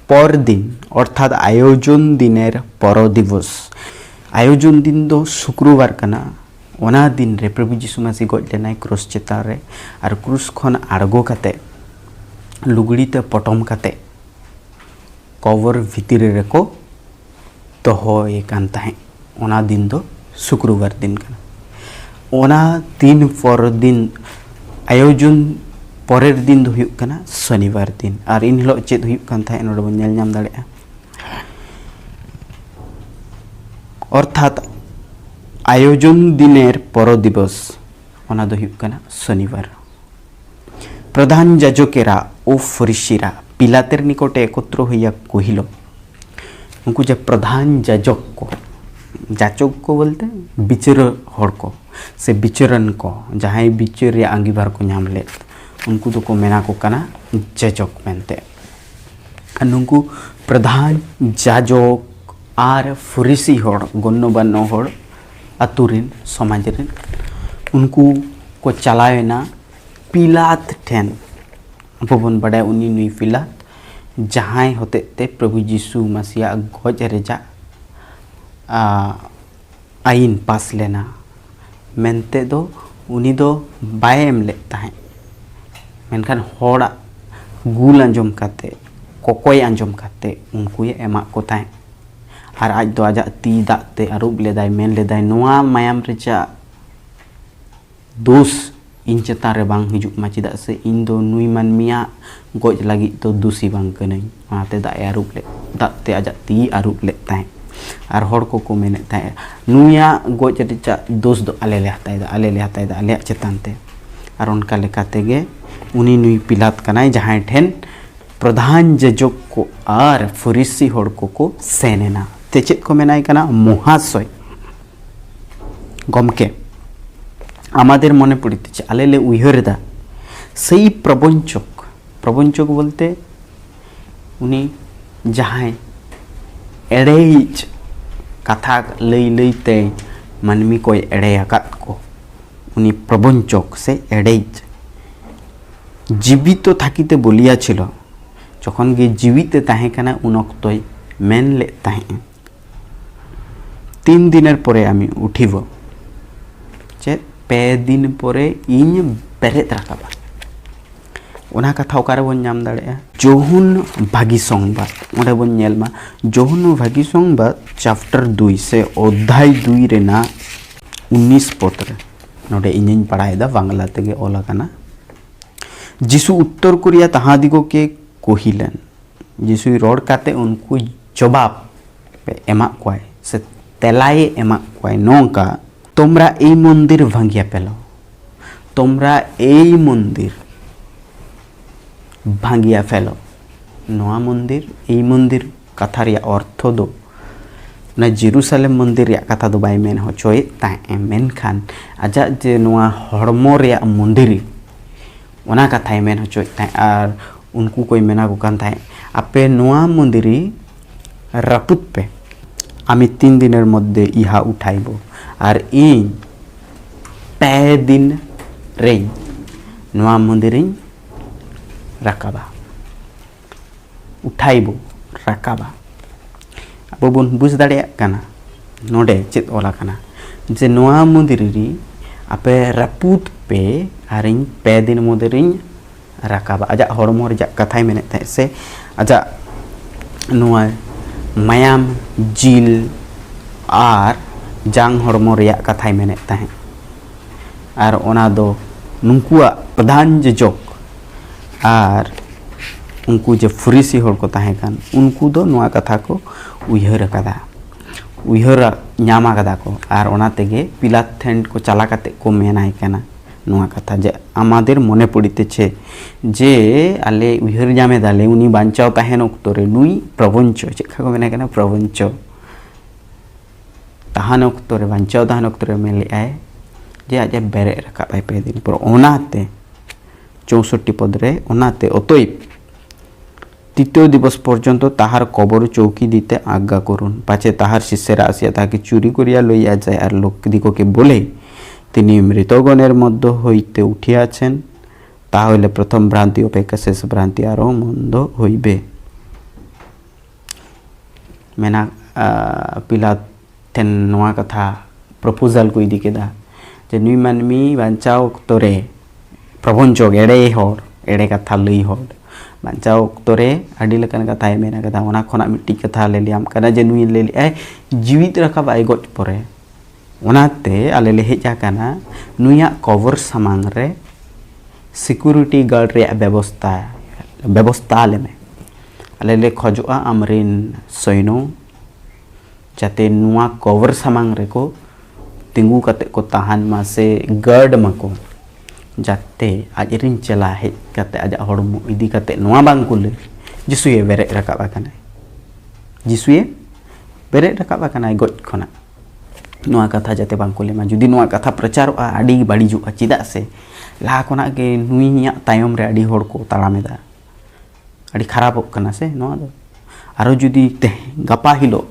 ᱯᱚᱨ ᱫᱤᱱ ᱚᱨᱛᱷᱟᱛ ᱟᱭᱳᱡᱚᱱ ᱫᱤᱱᱮᱨ ᱯᱚᱨᱚ ᱫᱤᱵᱚᱥ᱾ ᱟᱭᱳᱡᱚᱱ ᱫᱤᱱ ᱫᱚ ᱥᱩᱠᱨᱚᱵᱟᱨ ᱠᱟᱱᱟ᱾ ᱚᱱᱟ ᱫᱤᱱ ᱨᱮ ᱯᱨᱚᱵᱷᱩ ᱡᱤᱥᱩ ᱢᱟᱥᱤ ᱜᱚᱡ ᱞᱮᱱᱟᱭ ᱠᱨᱩᱥ ᱪᱮᱛᱟᱱ ᱨᱮ, ᱟᱨ ᱠᱨᱩᱥ ᱠᱷᱚᱱ ᱟᱬᱜᱚ ᱠᱟᱛᱮ ᱞᱩᱜᱽᱲᱤ ᱛᱮ ᱯᱚᱴᱚᱢ ᱠᱟᱛᱮ ᱠᱚᱵᱚᱨ ᱵᱷᱤᱛᱨᱤ ᱨᱮᱠᱚ ᱫᱚᱦᱚᱭᱮ ᱠᱟᱱ ᱛᱟᱦᱮᱸᱫ᱾ ᱚᱱᱟ ᱫᱤᱱ ᱫᱚ ᱥᱩᱠᱨᱚᱵᱟᱨ ᱫᱤᱱ ᱠᱟᱱᱟ᱾ ᱚᱱᱟ ᱫᱤᱱ ᱯᱚᱨ ᱫᱤᱱ, ᱟᱭᱳᱡᱚᱱ ᱯᱚᱨᱮᱨ ᱫᱤᱱ ᱫᱚ ᱦᱩᱭᱩᱜ ᱠᱟᱱᱟ ᱥᱚᱱᱤᱵᱟᱨ ᱫᱤᱱ᱾ ᱟᱨ ᱤᱱ ᱦᱤᱞᱳᱜ ᱪᱮᱫ ᱦᱩᱭᱩᱜ ᱠᱟᱱ ᱛᱟᱦᱮᱸᱫ, ᱱᱚᱰᱮ ᱵᱚᱱ ᱧᱮᱞ ᱧᱟᱢ ᱫᱟᱲᱮᱭᱟᱜᱼᱟ᱾ ᱚᱨᱛᱷᱟᱛ ᱟᱭᱳᱡᱚᱱ ᱫᱤᱱᱮᱨ ᱯᱚᱨᱚ ᱫᱤᱵᱚᱥ, ᱚᱱᱟ ᱫᱚ ᱦᱩᱭᱩᱜ ᱠᱟᱱᱟ ᱥᱚᱱᱤᱵᱟᱨ᱾ ᱯᱨᱚᱫᱷᱟᱱ ᱡᱟᱡᱚᱠᱮᱨᱟ ᱳ ᱯᱷᱚᱨᱤᱥᱤᱨᱟ ᱯᱤᱞᱟᱛᱮᱨ ᱱᱤᱠᱚᱴᱮ ᱮᱠᱚᱛᱨᱚ ᱦᱩᱭᱟ ᱠᱚᱦᱤᱞᱚ᱾ ᱩᱱᱠᱩ ᱡᱮ ᱯᱨᱚᱫᱷᱟᱱ ᱡᱟᱡᱚᱠ ᱠᱚ, ᱡᱟᱡᱚᱠ ᱠᱚ ᱵᱚᱞᱛᱮ ᱵᱤᱪᱟᱹᱨ ᱦᱚᱲ ᱠᱚ ᱥᱮ ᱵᱤᱪᱟᱹᱨᱟᱱ ᱠᱚ, ᱡᱟᱦᱟᱸᱭ ᱵᱤᱪᱟᱹᱨ ᱨᱮᱭᱟᱜ ᱟᱸᱜᱤᱵᱷᱟᱨ ᱠᱚ ᱧᱟᱢ ᱞᱮᱫ, ᱩᱱᱠᱩ ᱫᱚᱠᱚ ᱢᱮᱱᱟ ᱠᱚ ᱠᱟᱱᱟ ᱡᱟᱡᱚᱠ ᱢᱮᱱᱛᱮ᱾ ᱟᱨ ᱱᱩᱠᱩ ᱯᱨᱚᱫᱷᱟᱱ ᱡᱟᱡᱚᱠ ᱟᱨ ᱯᱷᱚᱨᱤᱥᱤ ᱦᱚᱲ, ᱜᱚᱱᱱᱚ ᱵᱟᱱᱱᱚ ᱦᱚᱲ, ᱟᱛᱳ ᱨᱮᱱ, ᱥᱚᱢᱟᱡᱽ ᱨᱮᱱ, ᱩᱱᱠᱩ ᱠᱚ ᱪᱟᱞᱟᱣᱮᱱᱟ ᱯᱤᱞᱟᱛ ᱴᱷᱮᱱ᱾ ᱟᱵᱚ ᱵᱚᱱ ᱵᱟᱰᱟᱭᱟ ᱩᱱᱤ ᱱᱩᱭ ᱯᱤᱞᱟᱛ, ᱡᱟᱦᱟᱸᱭ ᱦᱚᱛᱮᱡ ᱛᱮ ᱯᱨᱚᱵᱷᱩ ᱡᱤᱥᱩ ᱢᱟᱥᱤᱭᱟᱜ ᱜᱚᱡ ᱨᱮᱭᱟᱜ, ᱟ, ᱟᱭᱤᱱ ᱯᱟᱥ ᱞᱮᱱᱟ ᱢᱮᱱᱛᱮ ᱫᱚ ᱩᱱᱤ ᱫᱚ ᱵᱟᱭ ᱮᱢ ᱞᱮᱫ ᱛᱟᱦᱮᱸᱫ, ᱢᱮᱱᱠᱷᱟᱱ ᱦᱚᱲᱟᱜ ᱜᱩᱞ ᱟᱸᱡᱚᱢ ᱠᱟᱛᱮ, ᱠᱚᱠᱚᱭ ᱟᱸᱡᱚᱢ ᱠᱟᱛᱮ ᱩᱱᱠᱩᱭ ᱮᱢᱟᱜ ᱠᱚ ᱛᱟᱦᱮᱸᱫ᱾ ᱟᱨ ᱟᱡ ᱫᱚ ᱟᱡᱟᱜ ᱛᱤ ᱫᱟᱜ ᱛᱮ ᱟᱹᱨᱩᱵ ᱞᱮᱫᱟᱭ, ᱢᱮᱱ ᱞᱮᱫᱟᱭ, "ᱱᱚᱣᱟ ᱢᱟᱭᱟᱢ ᱨᱮᱭᱟᱜ ᱫᱳᱥ ᱤᱧ ᱪᱮᱛᱟᱱ ᱨᱮ ᱵᱟᱝ ᱦᱤᱡᱩᱜ ᱢᱟ, ᱪᱮᱫᱟᱜ ᱥᱮ ᱤᱧ ᱫᱚ ᱱᱩᱭ ᱢᱟᱹᱱᱢᱤᱭᱟᱜ ᱜᱚᱡ ᱞᱟᱹᱜᱤᱫ ᱫᱚ ᱫᱳᱥᱤ ᱵᱟᱝ ᱠᱟᱹᱱᱟᱹᱧ᱾" ᱚᱱᱟᱛᱮ ᱫᱟᱜ ᱮ ᱟᱹᱨᱩᱵ ᱞᱮᱫ, ᱫᱟᱜ ᱛᱮ ᱟᱡᱟᱜ ᱛᱤ ᱟᱹᱨᱩᱵ ᱞᱮᱫ ᱛᱟᱦᱮᱸᱫ᱾ ᱟᱨ ᱦᱚᱲ ᱠᱚᱠᱚ ᱢᱮᱱᱮᱫ ᱛᱟᱦᱮᱸᱫ, "ᱱᱩᱭᱟᱜ ᱜᱚᱡ ᱨᱮᱭᱟᱜ ᱫᱳᱥ ᱫᱚ ᱟᱞᱮ ᱞᱮ ᱦᱟᱛᱟᱣ ᱮᱫᱟ, ᱟᱞᱮ ᱞᱮ ᱦᱟᱛᱟᱣ ᱮᱫᱟ ᱟᱞᱮᱭᱟᱜ ᱪᱮᱛᱟᱱ ᱛᱮ᱾" ᱟᱨ ᱚᱱᱠᱟ ᱞᱮᱠᱟ ᱛᱮᱜᱮ ᱩᱱᱤ ᱱᱩᱭ ᱯᱤᱞᱟᱛ ᱠᱟᱱᱟᱭ, ᱡᱟᱦᱟᱸᱭ ᱴᱷᱮᱱ ᱯᱨᱚᱫᱷᱟᱱ ᱡᱟᱡᱚᱠ ᱠᱚ ᱟᱨ ᱯᱷᱚᱨᱤᱥᱤ ᱦᱚᱲ ᱠᱚᱠᱚ ᱥᱮᱱ ᱮᱱᱟ᱾ ᱛᱮ ᱪᱮᱫ ᱠᱚ ᱢᱮᱱᱟᱭ ᱠᱟᱱᱟ? "ᱢᱚᱦᱟᱥᱚᱭ, ᱜᱚᱢᱠᱮ, ᱟᱢᱟᱫᱮᱨ ᱢᱚᱱᱮ ᱯᱚᱲᱤᱛᱮ", ᱟᱞᱮ ᱞᱮ ᱩᱭᱦᱟᱹᱨ ᱮᱫᱟ, ᱥᱮᱭ ᱯᱨᱚᱵᱚᱧᱪᱚᱠ᱾ ᱯᱨᱚᱵᱚᱧᱪᱚᱠ ᱵᱚᱞᱛᱮ ᱩᱱᱤ ᱡᱟᱦᱟᱸᱭ ᱮᱲᱮᱭᱤᱡ ᱠᱟᱛᱷᱟ ᱞᱟᱹᱭ ᱞᱟᱹᱭᱛᱮ ᱢᱟᱹᱱᱢᱤ ᱠᱚᱭ ᱮᱲᱮ ᱟᱠᱟᱫ ᱠᱚ, ᱩᱱᱤ ᱯᱨᱚᱵᱚᱧᱪᱚᱠ ᱥᱮ ᱮᱲᱮᱭᱤᱡ᱾ জীবিত থাকিতে বলিয়াছিল, ᱡᱚᱠᱷᱚᱱ ᱜᱮ ᱡᱤᱣᱤᱛ ᱮ ᱛᱟᱦᱮᱸ ᱠᱟᱱᱟ ᱩᱱ ᱚᱠᱛᱚᱭ ᱢᱮᱱ ᱞᱮᱫ ᱛᱟᱦᱮᱸᱫ, তিন দিনের পরে আমি উঠিব, ᱪᱮᱫ ᱯᱮ ᱫᱤᱱ ᱯᱚᱨᱮ ᱤᱧ ᱵᱮᱨᱮᱫ ᱨᱟᱠᱟᱵᱟ᱾ ᱚᱱᱟ ᱠᱟᱛᱷᱟ ᱚᱠᱟ ᱨᱮᱵᱚᱱ ᱧᱟᱢ ᱫᱟᱲᱮᱭᱟᱜᱼᱟ? ᱡᱳᱦᱚᱱ ᱵᱷᱟᱹᱜᱤ ᱥᱚᱝᱵᱟᱫ᱾ ᱚᱸᱰᱮ ᱵᱚᱱ ᱧᱮᱞ ᱢᱟ, ᱡᱳᱦᱚᱱ ᱵᱷᱟᱹᱜᱤ ᱥᱚᱝᱵᱟᱫ ᱪᱮᱯᱴᱟᱨ ᱫᱩᱭ ᱥᱮ ᱚᱫᱷᱭᱟᱭ ᱫᱩᱭ ᱨᱮᱱᱟᱜ ᱩᱱᱤᱥ ᱯᱚᱫ ᱨᱮ᱾ ᱱᱚᱰᱮ ᱤᱧᱤᱧ ᱯᱟᱲᱦᱟᱣᱮᱫᱟ, ᱵᱟᱝᱞᱟ ᱛᱮᱜᱮ ᱚᱞ ᱟᱠᱟᱱᱟ᱾ যিশু উত্তর করিয়া তাহাদিগকে কহিলেন, ᱡᱤᱥᱩᱭ ᱨᱚᱲ ᱠᱟᱛᱮ ᱩᱱᱠᱩ ᱡᱚᱵᱟᱵ ᱮ ᱮᱢᱟᱜ ᱠᱚᱣᱟᱭ ᱥᱮ ᱛᱮᱞᱟᱭ ᱮᱢᱟᱜ ᱠᱚᱣᱟᱭ ᱱᱚᱝᱠᱟ, তোমরা এই মন্দির ভাঙিয়া ফেলো, তোমরা এই মন্দির ভাঙিয়া ফেলো᱾ ᱱᱚᱣᱟ ᱢᱚᱱᱫᱤᱨ, ᱮᱭ ᱢᱚᱱᱫᱤᱨ ᱠᱟᱛᱷᱟ ᱨᱮᱭᱟᱜ ᱚᱨᱛᱷᱚ ᱫᱚ ᱚᱱᱟ ᱡᱮᱨᱩᱥᱟᱞᱮᱢ ᱢᱚᱱᱫᱤᱨ ᱨᱮᱭᱟᱜ ᱠᱟᱛᱷᱟ ᱫᱚ ᱵᱟᱭ ᱢᱮᱱ ᱦᱚᱪᱚᱭᱮᱫ ᱛᱟᱦᱮᱸᱫ, ᱢᱮᱱᱠᱷᱟᱱ ᱟᱡᱟᱜ ᱡᱮ ᱱᱚᱣᱟ ᱦᱚᱲᱢᱚ ᱨᱮᱭᱟᱜ ᱢᱚᱱᱫᱤᱨ, ᱚᱱᱟ ᱠᱟᱛᱷᱟᱭ ᱢᱮᱱ ᱦᱚᱪᱚᱭᱮᱫ ᱛᱟᱦᱮᱸᱫ᱾ ᱟᱨ ᱩᱱᱠᱩ ᱠᱚᱭ ᱢᱮᱱᱟ ᱠᱚ ᱠᱟᱱ ᱛᱟᱦᱮᱸᱫ, ᱟᱯᱮ ᱱᱚᱣᱟ ᱢᱚᱱᱫᱤᱨ ᱨᱟᱹᱯᱩᱫ ᱯᱮ, আমি তিন দিনের মধ্যে ইহা উঠাইব, ᱟᱨ ᱤᱧ ᱯᱮ ᱫᱤᱱ ᱨᱮᱧ ᱱᱚᱣᱟ ᱢᱚᱱᱫᱤᱨᱤᱧ ᱨᱟᱠᱟᱵᱟ᱾ ᱩᱴᱷᱟᱭᱵᱚ, ᱨᱟᱠᱟᱵᱟ᱾ ᱟᱵᱚ ᱵᱚᱱ ᱵᱩᱡᱽ ᱫᱟᱲᱮᱭᱟᱜ ᱠᱟᱱᱟ ᱱᱚᱰᱮ ᱪᱮᱫ ᱚᱞ ᱟᱠᱟᱱᱟ, ᱡᱮ ᱱᱚᱣᱟ ᱢᱚᱱᱫᱤᱨ ᱨᱮ ᱟᱯᱮ ᱨᱟᱹᱯᱩᱫ ᱯᱮ ᱟᱨ ᱤᱧ ᱯᱮ ᱫᱤᱱ ᱢᱚᱫᱽᱫᱷᱮ ᱨᱤᱧ ᱨᱟᱠᱟᱵᱟ᱾ ᱟᱡᱟᱜ ᱦᱚᱲᱢᱚ ᱨᱮᱭᱟᱜ ᱠᱟᱛᱷᱟᱭ ᱢᱮᱱᱮᱫ ᱛᱟᱦᱮᱸᱫ ᱥᱮ ᱟᱡᱟᱜ ᱱᱚᱣᱟ ᱢᱟᱭᱟᱢ, ᱡᱤᱞ ᱟᱨ ᱡᱟᱝ ᱦᱚᱲᱢᱚ ᱨᱮᱭᱟᱜ ᱠᱟᱛᱷᱟᱭ ᱢᱮᱱᱮᱫ ᱛᱟᱦᱮᱸᱫ᱾ ᱟᱨ ᱚᱱᱟ ᱫᱚ ᱱᱩᱠᱩᱣᱟᱜ ᱯᱨᱚᱫᱷᱟᱱ ᱡᱟᱡᱚᱠ ᱟᱨ ᱩᱱᱠᱩ ᱡᱮ ᱯᱷᱚᱨᱤᱥᱤ ᱦᱚᱲ ᱠᱚ ᱛᱟᱦᱮᱸ ᱠᱟᱱ, ᱩᱱᱠᱩ ᱫᱚ ᱱᱚᱣᱟ ᱠᱟᱛᱷᱟ ᱠᱚ ᱩᱭᱦᱟᱹᱨ ᱟᱠᱟᱫᱟ, ᱩᱭᱦᱟᱹᱨ ᱧᱟᱢ ᱟᱠᱟᱫᱟ ᱠᱚ, ᱟᱨ ᱚᱱᱟ ᱛᱮᱜᱮ ᱯᱤᱞᱟᱛ ᱴᱷᱮᱱ ᱠᱚ ᱪᱟᱞᱟ ᱠᱟᱛᱮ ᱠᱚ ᱢᱮᱱᱟᱭ ᱠᱟᱱᱟ ᱱᱚᱣᱟ ᱠᱟᱛᱷᱟ ᱡᱮ, ᱟᱢᱟᱫᱮᱨ ᱢᱚᱱᱮ ᱯᱚᱲᱤᱛᱮᱪᱷᱮ, ᱡᱮ ᱟᱞᱮ ᱩᱭᱦᱟᱹᱨ ᱧᱟᱢ ᱮᱫᱟᱞᱮ ᱩᱱᱤ ᱵᱟᱧᱪᱟᱣ ᱛᱟᱦᱮᱱ ᱚᱠᱛᱚ ᱨᱮ ᱱᱩᱭ ᱯᱨᱚᱵᱚᱧᱪᱚ, ᱪᱮᱫ ᱞᱮᱠᱟ ᱠᱚ ᱢᱮᱱᱟᱭ ᱠᱟᱱᱟ, ᱯᱨᱚᱵᱚᱧᱪᱚ ᱛᱟᱦᱮᱱ ᱚᱠᱛᱚ ᱨᱮ, ᱵᱟᱧᱪᱟᱣ ᱛᱟᱦᱮᱱ ᱚᱠᱛᱚ ᱨᱮ ᱢᱮᱱ ᱞᱮᱫᱼᱟᱭ ᱡᱮ ᱟᱡ ᱮ ᱵᱮᱨᱮᱫ ᱨᱟᱠᱟᱵ ᱟᱭ ᱯᱮ ᱫᱤᱱ ᱯᱚᱨ᱾ ᱚᱱᱟᱛᱮ চৌষট্টি পদ রে, অনাতে অতএব তৃতীয় দিবস পর্যন্ত তাহার কবর চৌকি দিতে আজ্ঞা করুন, পাছে তাহার শিষ্যেরা আসিয়া তাহাকে চুরি করিয়া লইয়া যায়, আর লোকদিগকে বলে, তিনি মৃতগণের মধ্য হইতে উঠিয়াছেন। তা হইলে প্রথম ভ্রান্তি অপেক্ষা শেষ ভ্রান্তি আরও মন্দ হইবে। ᱢᱮᱱᱟᱜ ᱯᱤᱞᱟᱛ ᱴᱷᱮᱱ ᱱᱚᱣᱟ ᱠᱟᱛᱷᱟ ᱯᱨᱚᱯᱳᱡᱟᱞ ᱠᱚ ᱤᱫᱤ ᱠᱮᱫᱟ, ᱡᱮ ᱱᱩᱭ ᱢᱟᱹᱱᱢᱤ ᱵᱟᱧᱪᱟᱣ ᱚᱠᱛᱚ ᱨᱮ ᱯᱨᱚᱵᱚᱧᱪᱚᱠ, ᱮᱲᱮ ᱦᱚᱲ, ᱮᱲᱮ ᱠᱟᱛᱷᱟ ᱞᱟᱹᱭ ᱦᱚᱲ, ᱵᱟᱧᱪᱟᱣ ᱚᱠᱛᱚ ᱨᱮ ᱟᱹᱰᱤ ᱞᱮᱠᱟᱱ ᱠᱟᱛᱷᱟᱭ ᱢᱮᱱ ᱠᱟᱫᱟ᱾ ᱚᱱᱟ ᱠᱷᱚᱱᱟᱜ ᱢᱤᱫᱴᱤᱡ ᱠᱟᱛᱷᱟ ᱞᱮ ᱞᱟᱹᱭᱟᱢ ᱠᱟᱱᱟ, ᱡᱮ ᱱᱩᱭ ᱞᱟᱹᱭ ᱞᱮᱫᱼᱟᱭ ᱡᱤᱣᱤᱫ ᱨᱟᱠᱟᱵ ᱟᱭ ᱜᱚᱡ ᱯᱚᱨᱮ᱾ ᱚᱱᱟᱛᱮ ᱟᱞᱮ ᱞᱮ ᱦᱮᱡ ᱟᱠᱟᱱᱟ, ᱱᱩᱭᱟᱜ ᱠᱚᱵᱚᱨ ᱥᱟᱢᱟᱝ ᱨᱮ ᱥᱤᱠᱩᱨᱤᱴᱤ ᱜᱟᱨᱰ ᱨᱮᱭᱟᱜ ᱵᱮᱵᱚᱥᱛᱟ, ᱵᱮᱵᱚᱥᱛᱟ ᱟᱞᱮ ᱢᱮ᱾ ᱟᱞᱮ ᱞᱮ ᱠᱷᱚᱡᱚᱜᱼᱟ ᱟᱢᱨᱤᱱ ᱥᱚᱭᱱᱚ ᱡᱟᱛᱮ ᱱᱚᱣᱟ ᱠᱚᱵᱚᱨ ᱥᱟᱢᱟᱝ ᱨᱮᱠᱚ ᱛᱤᱸᱜᱩ ᱠᱟᱛᱮ ᱠᱚ ᱛᱟᱦᱮᱱ ᱢᱟ ᱥᱮ ᱜᱟᱨᱰ ᱢᱟᱠᱚ, ᱡᱟᱛᱮ ᱟᱡ ᱨᱤᱱ ᱪᱮᱞᱟ ᱦᱮᱡ ᱠᱟᱛᱮ ᱟᱡᱟᱜ ᱦᱚᱲᱢᱚ ᱤᱫᱤ ᱠᱟᱛᱮ ᱱᱚᱣᱟ ᱵᱟᱝ ᱠᱚ ᱞᱟᱹᱭ, ᱡᱤᱥᱩᱭᱮ ᱵᱮᱨᱮᱫ ᱨᱟᱠᱟᱵ ᱟᱠᱟᱱᱟᱭ, ᱡᱤᱥᱩᱭᱮ ᱵᱮᱨᱮᱫ ᱨᱟᱠᱟᱵ ᱟᱠᱟᱱᱟᱭ ᱜᱚᱡ ᱠᱷᱚᱱᱟᱜ᱾ ᱱᱚᱣᱟ ᱠᱟᱛᱷᱟ ᱡᱟᱛᱮ ᱵᱟᱝ ᱠᱚ ᱞᱟᱹᱭ ᱢᱟ᱾ ᱡᱩᱫᱤ ᱱᱚᱣᱟ ᱠᱟᱛᱷᱟ ᱯᱨᱚᱪᱟᱨᱚᱜᱼᱟ, ᱟᱹᱰᱤ ᱵᱟᱹᱲᱤᱡᱚᱜᱼᱟ, ᱪᱮᱫᱟᱜ ᱥᱮ ᱞᱟᱦᱟ ᱠᱷᱚᱱᱟᱜ ᱜᱮ ᱱᱩᱭᱟᱜ ᱛᱟᱭᱚᱢ ᱨᱮ ᱟᱹᱰᱤ ᱦᱚᱲ ᱠᱚ ᱛᱟᱲᱟᱢ ᱮᱫᱟ᱾ ᱟᱹᱰᱤ ᱠᱷᱟᱨᱟᱯᱚᱜ ᱠᱟᱱᱟ ᱥᱮ ᱱᱚᱣᱟ ᱫᱚ᱾ ᱟᱨᱚ ᱡᱩᱫᱤ ᱛᱮᱦᱮᱧ, ᱜᱟᱯᱟ ᱦᱤᱞᱳᱜ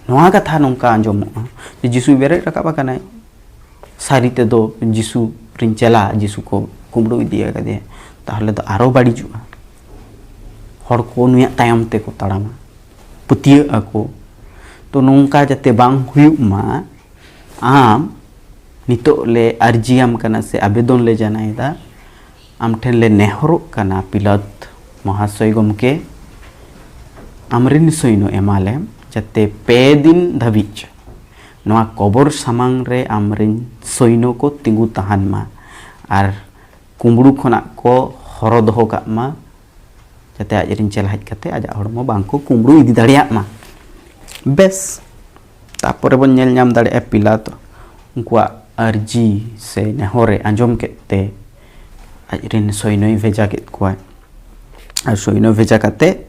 ᱱᱚᱣᱟ ᱠᱟᱛᱷᱟ ᱱᱚᱝᱠᱟ ᱟᱸᱡᱚᱢᱚᱜᱼᱟ ᱡᱮ ᱡᱤᱥᱩᱭ ᱵᱮᱨᱮᱫ ᱨᱟᱠᱟᱵ ᱟᱠᱟᱱᱟᱭ, ᱥᱟᱹᱨᱤ ᱛᱮᱫᱚ ᱡᱤᱥᱩ ᱨᱤᱱ ᱪᱮᱞᱟ ᱡᱤᱥᱩ ᱠᱚ ᱠᱩᱢᱵᱽᱲᱩ ᱤᱫᱤ ᱟᱠᱟᱫᱮᱭᱟ, ᱛᱟᱦᱚᱞᱮ ᱫᱚ ᱟᱨᱚ ᱵᱟᱹᱲᱤᱡᱚᱜᱼᱟ᱾ ᱦᱚᱲ ᱠᱚ ᱱᱩᱭᱟᱜ ᱛᱟᱭᱚᱢ ᱛᱮᱠᱚ ᱛᱟᱲᱟᱢᱟ, ᱯᱟᱹᱛᱭᱟᱹᱜ ᱟᱠᱚ᱾ ᱛᱚ ᱱᱚᱝᱠᱟ ᱡᱟᱛᱮ ᱵᱟᱝ ᱦᱩᱭᱩᱜ ᱢᱟ, ᱟᱢ ᱱᱤᱛᱚᱜ ᱞᱮ ᱟᱨᱡᱤᱭᱟᱢ ᱠᱟᱱᱟ ᱥᱮ ᱟᱵᱮᱫᱚᱱ ᱞᱮ ᱡᱟᱱᱟᱭᱮᱫᱟ, ᱟᱢ ᱴᱷᱮᱱ ᱞᱮ ᱱᱮᱦᱚᱨᱚᱜ ᱠᱟᱱᱟ ᱯᱤᱞᱟᱛ ᱢᱚᱦᱟᱥᱚᱭ ᱜᱚᱢᱠᱮ, ᱟᱢᱨᱤᱱ ᱥᱚᱭᱱᱚ ᱮᱢᱟᱞᱮᱢ, ᱡᱟᱛᱮ ᱯᱮ ᱫᱤᱱ ᱫᱷᱟᱹᱵᱤᱡ ᱱᱚᱣᱟ ᱠᱚᱵᱚᱨ ᱥᱟᱢᱟᱝ ᱨᱮ ᱟᱢᱨᱤᱱ ᱥᱚᱭᱱᱚ ᱠᱚ ᱛᱤᱸᱜᱩ ᱛᱟᱦᱮᱱ ᱢᱟ ᱟᱨ ᱠᱩᱢᱵᱽᱲᱩ ᱠᱷᱚᱱᱟᱜ ᱠᱚ ᱦᱚᱨᱚ ᱫᱚᱦᱚ ᱠᱟᱜ ᱢᱟ, ᱡᱟᱛᱮ ᱟᱡ ᱨᱤᱱ ᱪᱮᱞᱟ ᱦᱮᱡ ᱠᱟᱛᱮ ᱟᱡᱟᱜ ᱦᱚᱲᱢᱚ ᱵᱟᱝ ᱠᱚ ᱠᱩᱢᱵᱽᱲᱩ ᱤᱫᱤ ᱫᱟᱲᱮᱭᱟᱜ ᱢᱟ᱾ ᱵᱮᱥ, ᱛᱟᱯᱚᱨᱮ ᱵᱚᱱ ᱧᱮᱞ ᱧᱟᱢ ᱫᱟᱲᱮᱭᱟᱜᱼᱟ ᱯᱤᱞᱟᱛ ᱩᱱᱠᱩᱣᱟᱜ ᱟᱹᱨᱡᱤ ᱥᱮ ᱱᱮᱦᱚᱨᱮ ᱟᱸᱡᱚᱢ ᱠᱮᱫ ᱛᱮ ᱟᱡ ᱨᱤᱱ ᱥᱚᱭᱱᱚᱭ ᱵᱷᱮᱡᱟ ᱠᱮᱫ ᱠᱚᱣᱟ᱾ ᱟᱨ ᱥᱚᱭᱱᱚ ᱵᱷᱮᱡᱟ ᱠᱟᱛᱮ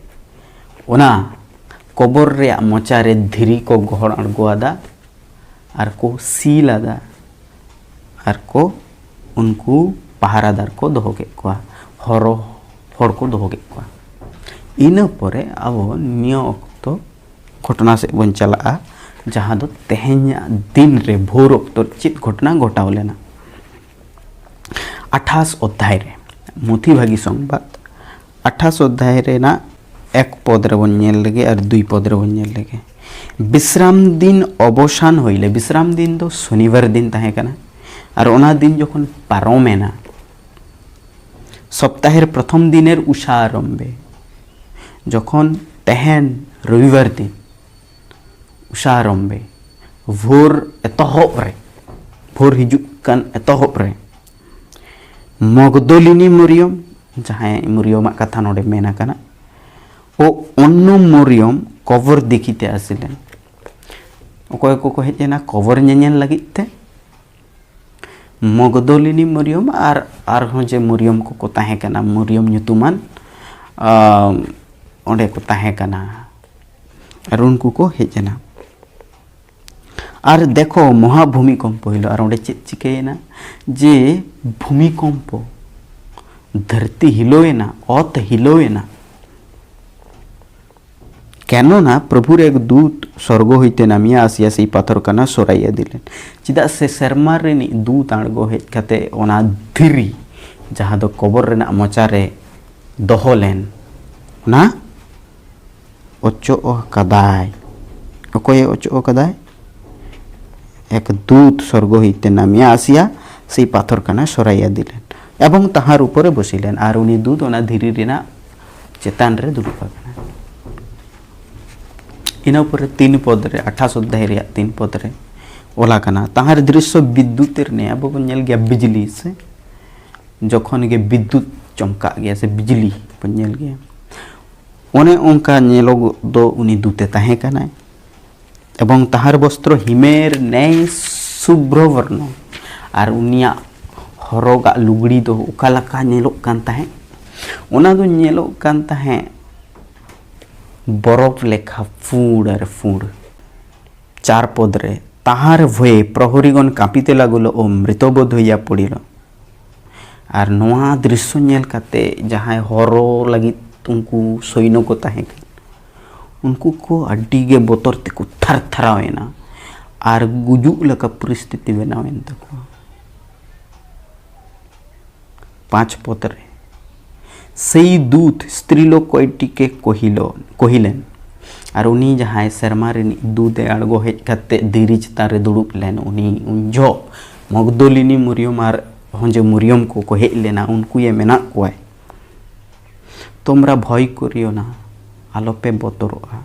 ᱚᱱᱟ ᱠᱚᱵᱚᱨ ᱨᱮᱭᱟᱜ ᱢᱚᱪᱟ ᱨᱮ ᱫᱷᱤᱨᱤ ᱠᱚ ᱜᱚᱦᱚᱲ ᱟᱬᱜᱚ ᱟᱫᱟ ᱟᱨ ᱠᱚ ᱥᱤᱞ ᱟᱫᱟ᱾ ᱟᱨ ᱠᱚ ᱩᱱᱠᱩ ᱯᱟᱦᱟᱨᱟᱫᱟᱨ ᱠᱚ ᱫᱚᱦᱚ ᱠᱮᱫ ᱠᱚᱣᱟ, ᱦᱚᱨᱚ ᱦᱚᱲ ᱠᱚ ᱫᱚᱦᱚ ᱠᱮᱫ ᱠᱚᱣᱟ᱾ ᱤᱱᱟᱹ ᱯᱚᱨᱮ ᱟᱵᱚ ᱱᱤᱭᱟᱹ ᱚᱠᱛᱚ ᱜᱷᱚᱴᱚᱱᱟ ᱥᱮᱫ ᱵᱚᱱ ᱪᱟᱞᱟᱜᱼᱟ, ᱡᱟᱦᱟᱸ ᱫᱚ ᱛᱮᱦᱮᱧᱟᱜ ᱫᱤᱱ ᱨᱮ ᱵᱷᱳᱨ ᱚᱠᱛᱚ ᱪᱮᱫ ᱜᱷᱚᱴᱚᱱᱟ ᱜᱷᱚᱴᱟᱣ ᱞᱮᱱᱟ᱾ ᱟᱴᱷᱟᱥ ᱚᱫᱷᱭᱟᱭ ᱨᱮ, ᱢᱩᱛᱷᱤ ᱵᱷᱟᱜᱤ ᱥᱚᱝᱵᱟᱫ, ᱟᱴᱷᱟᱥ ᱚᱫᱷᱭᱟᱭ ᱨᱮᱱᱟᱜ ᱮᱠ ᱯᱚᱫ ᱨᱮᱵᱚᱱ ᱧᱮᱞ ᱞᱮᱜᱮ ᱟᱨ ᱫᱩᱭ ᱯᱚᱫ ᱨᱮᱵᱚᱱ ᱧᱮᱞ ᱞᱮᱜᱮ᱾ ᱵᱤᱥᱨᱟᱢ ᱫᱤᱱ ᱚᱵᱚᱥᱟᱱ ᱦᱩᱭ ᱞᱮ, ᱵᱤᱥᱨᱟᱢ ᱫᱤᱱ ᱫᱚ ᱥᱚᱱᱤᱵᱟᱨ ᱫᱤᱱ ᱛᱟᱦᱮᱸ ᱠᱟᱱᱟ, ᱟᱨ ᱚᱱᱟ ᱫᱤᱱ ᱡᱚᱠᱷᱚᱱ ᱯᱟᱨᱚᱢᱮᱱᱟ, ᱥᱚᱯᱛᱟᱦᱮᱨ ᱯᱨᱚᱛᱷᱚᱢ ᱫᱤᱱᱮᱨ ᱩᱥᱟᱨᱚᱢᱵᱮ, ᱡᱚᱠᱷᱚᱱ ᱛᱮᱦᱮᱧ ᱨᱚᱵᱤᱵᱟᱨ ᱫᱤᱱ ᱩᱥᱟᱨᱚᱢᱵᱮ, ᱵᱷᱳᱨ ᱮᱛᱚᱦᱚᱵ ᱨᱮ, ᱵᱷᱳᱨ ᱦᱤᱡᱩᱜ ᱠᱟᱱ ᱮᱛᱚᱦᱚᱵ ᱨᱮ, ᱢᱚᱜᱽᱫᱚᱞᱤᱱᱤ ᱢᱚᱨᱤᱭᱚᱢ, ᱡᱟᱦᱟᱸᱭ ᱢᱚᱨᱤᱭᱚᱢᱟᱜ ᱠᱟᱛᱷᱟ ᱱᱚᱰᱮ ᱢᱮᱱ ᱟᱠᱟᱱᱟ, ᱳ ᱚᱱᱱᱚ ᱢᱚᱨᱤᱭᱚᱢ ᱠᱚᱵᱚᱨ ᱫᱮᱠᱷᱤᱛᱮ ᱟᱥᱤᱞᱮᱱ᱾ ᱚᱠᱚᱭ ᱠᱚᱠᱚ ᱦᱮᱡ ᱮᱱᱟ ᱠᱚᱵᱚᱨ ᱧᱮᱧᱮᱞ ᱞᱟᱹᱜᱤᱫ ᱛᱮ? ᱢᱚᱜᱽᱫᱚᱞᱤᱱᱤ ᱢᱚᱨᱤᱭᱚᱢ ᱟᱨ ᱟᱨᱦᱚᱸ ᱡᱮ ᱢᱚᱨᱤᱭᱚᱢ ᱠᱚᱠᱚ ᱛᱟᱦᱮᱸ ᱠᱟᱱᱟ, ᱢᱚᱨᱤᱭᱚᱢ ᱧᱩᱛᱩᱢᱟᱱ, ᱟᱢ, ᱚᱸᱰᱮ ᱠᱚ ᱛᱟᱦᱮᱸ ᱠᱟᱱᱟ᱾ ᱟᱨ ᱩᱱᱠᱩ ᱠᱚ ᱦᱮᱡ ᱮᱱᱟ᱾ ᱟᱨ ᱫᱮᱠᱷᱚ, ᱢᱚᱦᱟ ᱵᱷᱩᱢᱤᱠᱚᱢᱯᱚ ᱦᱤᱞᱳᱜ, ᱟᱨ ᱚᱸᱰᱮ ᱪᱮᱫ ᱪᱤᱠᱟᱹᱭᱮᱱᱟ? ᱡᱮ ᱵᱷᱩᱢᱤᱠᱚᱢᱯᱚ, ᱫᱷᱟᱹᱨᱛᱤ ᱦᱤᱞᱟᱹᱣᱮᱱᱟ, ᱚᱛ ᱦᱤᱞᱟᱹᱣᱮᱱᱟ᱾ কেননা প্রভুর এক দূত স্বর্গ হইতে নামিয়া আসিয়া সেই পাথরখানা সরাইয়া দিলেন। ᱪᱮᱫᱟᱜ ᱥᱮ ᱥᱮᱨᱢᱟ ᱨᱤᱱᱤᱡ ᱫᱩᱛ ᱟᱬᱜᱚ ᱦᱮᱡ ᱠᱟᱛᱮ ᱚᱱᱟ ᱫᱷᱤᱨᱤ, ᱡᱟᱦᱟᱸ ᱫᱚ ᱠᱚᱵᱚᱨ ᱨᱮᱱᱟᱜ ᱢᱚᱪᱟ ᱨᱮ ᱫᱚᱦᱚ ᱞᱮᱱ, ᱚᱱᱟ ᱚᱪᱚᱜ ᱟᱠᱟᱫᱟᱭ᱾ ᱚᱠᱚᱭᱮ ᱚᱪᱚᱜ ᱟᱠᱟᱫᱟᱭ? এক দূত স্বর্গ হইতে নামিয়া আসিয়া সেই পাথরখানা সরাইয়া দিলেন এবং তাহার উপরে বসিলেন। আর উনি দূত ᱚᱱᱟ ᱫᱷᱤᱨᱤ ᱨᱮᱱᱟᱜ ᱪᱮᱛᱟᱱ ᱨᱮ ᱫᱩᱲᱩᱵ ᱟᱠᱟᱱᱟ᱾ ᱤᱱᱟᱹ ᱯᱚᱨᱮ ᱛᱤᱱ ᱯᱚᱫ ᱨᱮ, ᱟᱴᱷᱟᱥ ᱚᱫᱷᱭᱟᱭ ᱨᱮᱭᱟᱜ ᱛᱤᱱ ᱯᱚᱫ ᱨᱮ ᱚᱞ ᱟᱠᱟᱱᱟ, ᱛᱟᱦᱟᱨ ᱫᱨᱤᱥᱥᱚ ᱵᱤᱫᱽᱫᱩᱛ ᱨᱮ, ᱟᱵᱚ ᱵᱚᱱ ᱧᱮᱞ ᱜᱮᱭᱟ ᱵᱤᱡᱽᱞᱤ ᱥᱮ, ᱡᱚᱠᱷᱚᱱ ᱜᱮ ᱵᱤᱫᱽᱫᱩᱛ ᱪᱚᱢᱠᱟᱜ ᱜᱮᱭᱟ ᱥᱮ ᱵᱤᱡᱽᱞᱤ ᱵᱚᱱ ᱧᱮᱞ ᱜᱮᱭᱟ, ᱚᱱᱮ ᱚᱱᱠᱟ ᱧᱮᱞᱚᱜ ᱫᱚ ᱩᱱᱤ ᱫᱩᱛᱮ ᱛᱟᱦᱮᱸ ᱠᱟᱱᱟᱭ᱾ এবং তাহার বস্ত্র হিমের ন্যায় শুভ্রবর্ণ, ᱟᱨ ᱩᱱᱤᱭᱟᱜ ᱦᱚᱨᱚᱜᱟᱜ ᱞᱩᱜᱽᱲᱤ ᱫᱚ ᱚᱠᱟ ᱞᱮᱠᱟ ᱧᱮᱞᱚᱜ ᱠᱟᱱ ᱛᱟᱦᱮᱸᱫ? ᱚᱱᱟ ᱫᱚ ᱧᱮᱞᱚᱜ ᱠᱟᱱ ᱛᱟᱦᱮᱸᱫ ᱵᱚᱨᱚᱯᱷ ᱞᱮᱠᱟ ᱯᱩᱸᱰ ᱟᱨ ᱯᱩᱸᱰ᱾ চার পদ রে, তাহার ভয়ে প্রহরীগণ কাঁপিতে লাগল ও মৃতবোধ হইয়া পড়িল। ᱟᱨ ᱱᱚᱣᱟ ᱫᱨᱤᱥᱥᱚ ᱧᱮᱞ ᱠᱟᱛᱮ ᱡᱟᱦᱟᱸᱭ ᱦᱚᱨᱚ ᱞᱟᱹᱜᱤᱫ ᱩᱱᱠᱩ ᱥᱚᱭᱱᱚ ᱠᱚ ᱛᱟᱦᱮᱸ ᱠᱟᱱᱟ, ᱩᱱᱠᱩ ᱠᱚ ᱟᱹᱰᱤ ᱜᱮ ᱵᱚᱛᱚᱨ ᱛᱮᱠᱚ ᱛᱷᱟᱨ ᱛᱷᱟᱨᱟᱣ ᱮᱱᱟ ᱟᱨ ᱜᱩᱡᱩᱜ ᱞᱮᱠᱟ ᱯᱚᱨᱤᱥᱛᱷᱤᱛᱤ ᱵᱮᱱᱟᱣ ᱮᱱ ᱛᱟᱠᱚᱣᱟ᱾ ᱯᱟᱸᱪ ᱯᱚᱫ ᱨᱮ, ᱥᱮᱭ ᱫᱩᱛ ᱥᱛᱨᱤᱞᱳᱠ ᱠᱚᱭᱴᱤᱠᱮ ᱠᱚᱦᱤᱞᱚ ᱠᱚᱦᱤᱞᱮᱱ, ᱟᱨ ᱩᱱᱤ ᱡᱟᱦᱟᱸᱭ ᱥᱮᱨᱢᱟ ᱨᱤᱱᱤᱡ ᱫᱩᱛ ᱮ ᱟᱬᱜᱚ ᱦᱮᱡ ᱠᱟᱛᱮ ᱫᱷᱤᱨᱤ ᱪᱮᱛᱟᱱ ᱨᱮ ᱫᱩᱲᱩᱵ ᱞᱮᱱ, ᱩᱱᱤ ᱩᱱ ᱡᱚᱦᱚᱜ ᱢᱚᱜᱽᱫᱚᱞᱤᱱᱤ ᱢᱩᱨᱭᱚᱢ ᱟᱨ ᱦᱚᱸᱡᱮ ᱢᱩᱨᱭᱚᱢ ᱠᱚᱠᱚ ᱦᱮᱡ ᱞᱮᱱᱟ, ᱩᱱᱠᱩᱭᱮ ᱢᱮᱱᱟᱜ ᱠᱚᱣᱟᱭ, "তোমরা ভয় করিও না, ᱟᱞᱚᱯᱮ ᱵᱚᱛᱚᱨᱚᱜᱼᱟ,